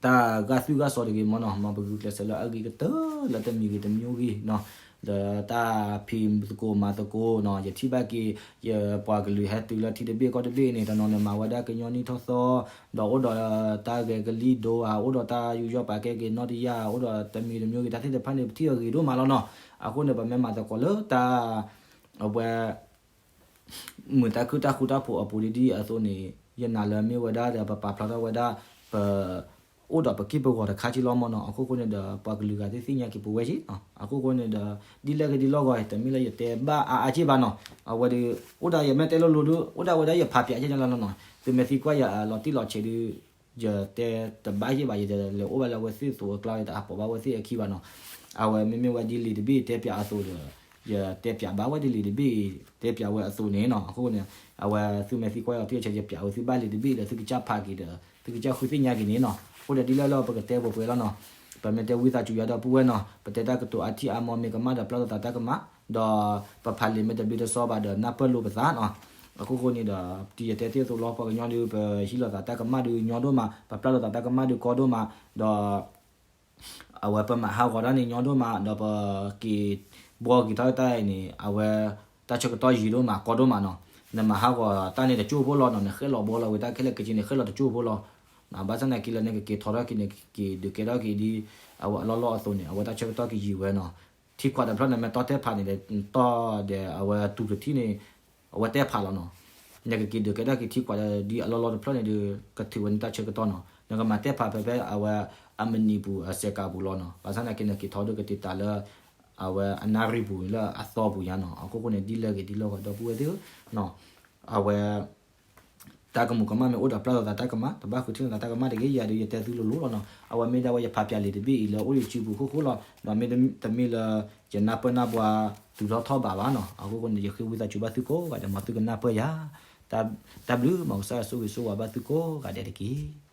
တၢ်ဂာ်သွံၣ်ဂာ်စီၤတဂ့ၤမ့ၢ်နီၤ မ်ပဂုာ်ကျဲးစၢးလၢအဂ့ၤကတၢၢ်လၢတမံၤဂ့ၤတမံၤဂ့ၤနီၤ ဒီးတၢ်ဖံးသကိးမၤသကိးနီၤ ယထံၣ်ဘၣ်က့ၤ ယပှၤကလုာ်ဟဲတုၤလၢထံတဘ့ၣ်ကီၢ်တဘ့ၣ်န့ၣ် တနီၤန့ၣ်မၤဝဲဒၣ်ကညီနံၣ်ထီၣ်သီ ဒီးအိၣ်ဒီးတၢ်ဂဲၤကလံၣ်ဒိဧါ အိၣ်ဒီးတၢ်ယူးယီၣ်ပာ်ကဲက့ၤနီၣ်တယၢ် အိၣ်ဒီးတမံၤတမံၤဂ့ၤ တၢ်သ့ၣ်တဖၣ်န့ၣ် ပထံၣ်အဂ့ၤဒိၣ်မးလီၤနီၤ. အဃိန့ၣ် ပမ့ၢ်မၤသကိးလၢတၢ် အဝဲ မုာ်တၢ်ခုၣ်တၢ်ဃူတၢ်ဖိးအပူၤဒ်ဒ်အသိးန့ၣ် ယနာ်လၢမ့ၢ်ဝဲဒၣ်ဒီး ပပာ်ဖျါထီၣ်ဝဲဒၣ် ပ အိၣ်ဒီးပက့ၢ်ပဂီၤတခါက့လီၤမၢ်နီၤ. အခိၣ်ဃိန့ၣ်ဒီး ပှၤကလုာ်ဂၤသ့ၣ်သ့ၣ်ညါက့ၤပဝဲက့နီၤ. အခိၣ်ဃိန့ၣ်ဒီး ဒ်လဲၣ်ဂ့ၤဒ်လဲၣ်ဂ့ၤ တမ့ၢ်လၢယတဲဘၣ်အါအါက့ဘၣ်နီၤ. အဝဲဒီး အိၣ်ဒၣ်ယမဲာ်တဲလိၤလိၤဒီး အိၣ်ဒၣ်ဝဲဒၣ်ယဖးပၠးက့န့ၣ်လီၤနီၤ. သုမ့ၢ်သံကွၢ်ယၤအလီၤတံၢ်လီၤဆဲးဒီး ယတဲတဘၣ်ယ့ၣ်ဘၣ်, ယလဲၤအိၣ်ဘၣ်လၢအဝဲသ့ၣ်အသိးအကျါ ယတဟးပိာ်ဘၣ်အဝဲသ့ၣ်အခံဘၣ်နီၤ. အဝဲမ့မ့ၢ်ဝဲဒ်လံာ်တဘ့ၣ်တဲပၠးအသိးဒီး ယတဲပၠးဘၣ်ဝဲဒ်လံာ်တဘ့ၣ်တဲပၠးဝဲအသိးန့ၣ်နီၤ. အဃိန့ၣ် အဝဲသုမ့ၢ်သံကွၢ်ယၤအီၤတံၢ်ဆဲး ယပၠးဝဲသုဘၣ်လံာ်တဘ့ၣ်ဒီး သုကစၢ်ဖးက့ၤဒီး သုကစၢ်ဃုသ့ၣ်ညါက့ၤန့ၣ်နီၤ. အဃိဒီးဒ်လဲၣ်လၢပကတဲပှဲၤပှဲၤလီၤနီၤ. ပမ့ၢ်တဲဝံသးစူၤယၤဒီပုၢ်ဝဲၢ်နီၤ, ပတဲတၢ်ကတိၤအါထံၣ်အါမီၢ်မ့ၢ်ကမၣ်ဒီးပျၢ်လိာ်သးတၢ်ကမၣ်, ဒီးပဖးလံာ်မ့ၢ်တဘျ့တစီဘၣ်ဒီးနၢ်ပၢၢ်လိာ်ပသးနီၤ. အဃိဃိန့ၣ်ဒီး ဒ်ယတဲတ့ၢ်အသိးလီၤ ပှၤကညီဒီး ပဟံးလိာ်သးတၢ်ကမၣ်ဒီးညီဒိၣ်မး, ပပျၢ်လိာ်သးတၢ်ကမၣ်ဒီးကီဒိၣ်မး, ဒီး အဝဲပမၤဟးဂီၤတၢ်န့ၣ်ညီဒိၣ်မး, ဒီးပက့ၤဘှီက့ၤထီၣ်တၢ်အံၤန့ၣ် အဝဲတၢ်ဆၢကတီၢ်ယံာ်ဒိၣ်မး ကီဒိၣ်မးနီၤ. နမၤဟးဂီၤတၢ်န့ၣ်တကၠိၢ်ဖိလီၤနီၤ, နဃဲၣ်လီၤဘှီလီၤဝဲတၢ်ခဲလၢာ်ခဲဆ့န့ၣ် ဃဲၣ်လီၤတကၠိၢ်ဖိလီၤ. ဘၣ်ဆၣ်သနာ်က့လၢ နကက့ၤထီထီၣ်က့ၤ နကက့ၤဒုးကဲထီၣ်က့ၤဒ်အဝဲအလီၢ်လီၢ်အသိးန့ၣ် အဝဲတၢ်ဆၢကတီၢ်ကယံာ်ဝဲနီၤ. ထံခွးတဖျၢၣ်န့ၣ် မ့ၢ်တီၢ်တဲဖးန့ၣ်ဒီး တီၢ်ဒီးအဝဲတူၤတထံၣ်န့ၣ် အဝဲတဲဖးလီၤနီၤ. နကက့ၤဒုးကဲထီၣ်က့ၤထံခွးဒီး ဒ်အလီၢ်လီၢ်တဖျၢၣ်န့ၣ်ဒီး ကထုးဝဲန့ၣ်တၢ်ဆၢကတီၢ်နီၤ. နကမၤတဲဖးဖဲဖဲအဝဲအမနံၤပူၤအစဲးကးပူၤလီၤနီၤ. ဘၣ်ဆၣ်သနာ်က့ နက့ၤထီဒီးကတံာ်တာ်လၢ အဝဲအနၣ်ရံၣ်ပူၤလၢအသီပူၤညါနီၤ. အခိၣ်ဃိန့ၣ် ဒ်လဲၣ်ဂ့ၤဒ်လဲၣ်ဂ့ၤ ဒီပုၢ်ဝဲၢ်သ့ၣ်ဧၢနီၤ, အဝဲ တၢ်ကမူၤကမၣ်မ့ၢ်အိၣ်ဒီးပျၢ်လိာ်သးတၢ်ကမၣ်, တဘၣ်ဃုထံၣ်လိာ်သးတၢ်ကမၣ်တဂ့ၤ. ယၤဒီးယတဲသုလိၤလိၤလီၤနီၤ. အဝဲမ့ၢ်ဒၣ်ဝဲယဖးပၠးလံာ်တဘ့ၣ်အံၤလၢအိၣ်ယစုပူၤအခိၣ်ဃိလီၤ. ဒီးမ့တမ့ၢ်လၢ ယနၢ်ပၢၢ်နၢ်ဘှါတုၤထီၣ်ထီၣ်ဘးဘၣ်နီၤ. အခိၣ်ဃိန့ၣ် ယဃ့ဝံသးစူၤဘၣ်သုကိးဂၤဒဲး မ်သုကနၢ်ပၢၢ်ယၤ. တၢ်ဘျုးမ်ကစၢ်ယွၤဆိၣ်ဂ့ၤဆိၣ်ဝါဘၣ်သုကိးဂၤဒဲးတက့ၢ်.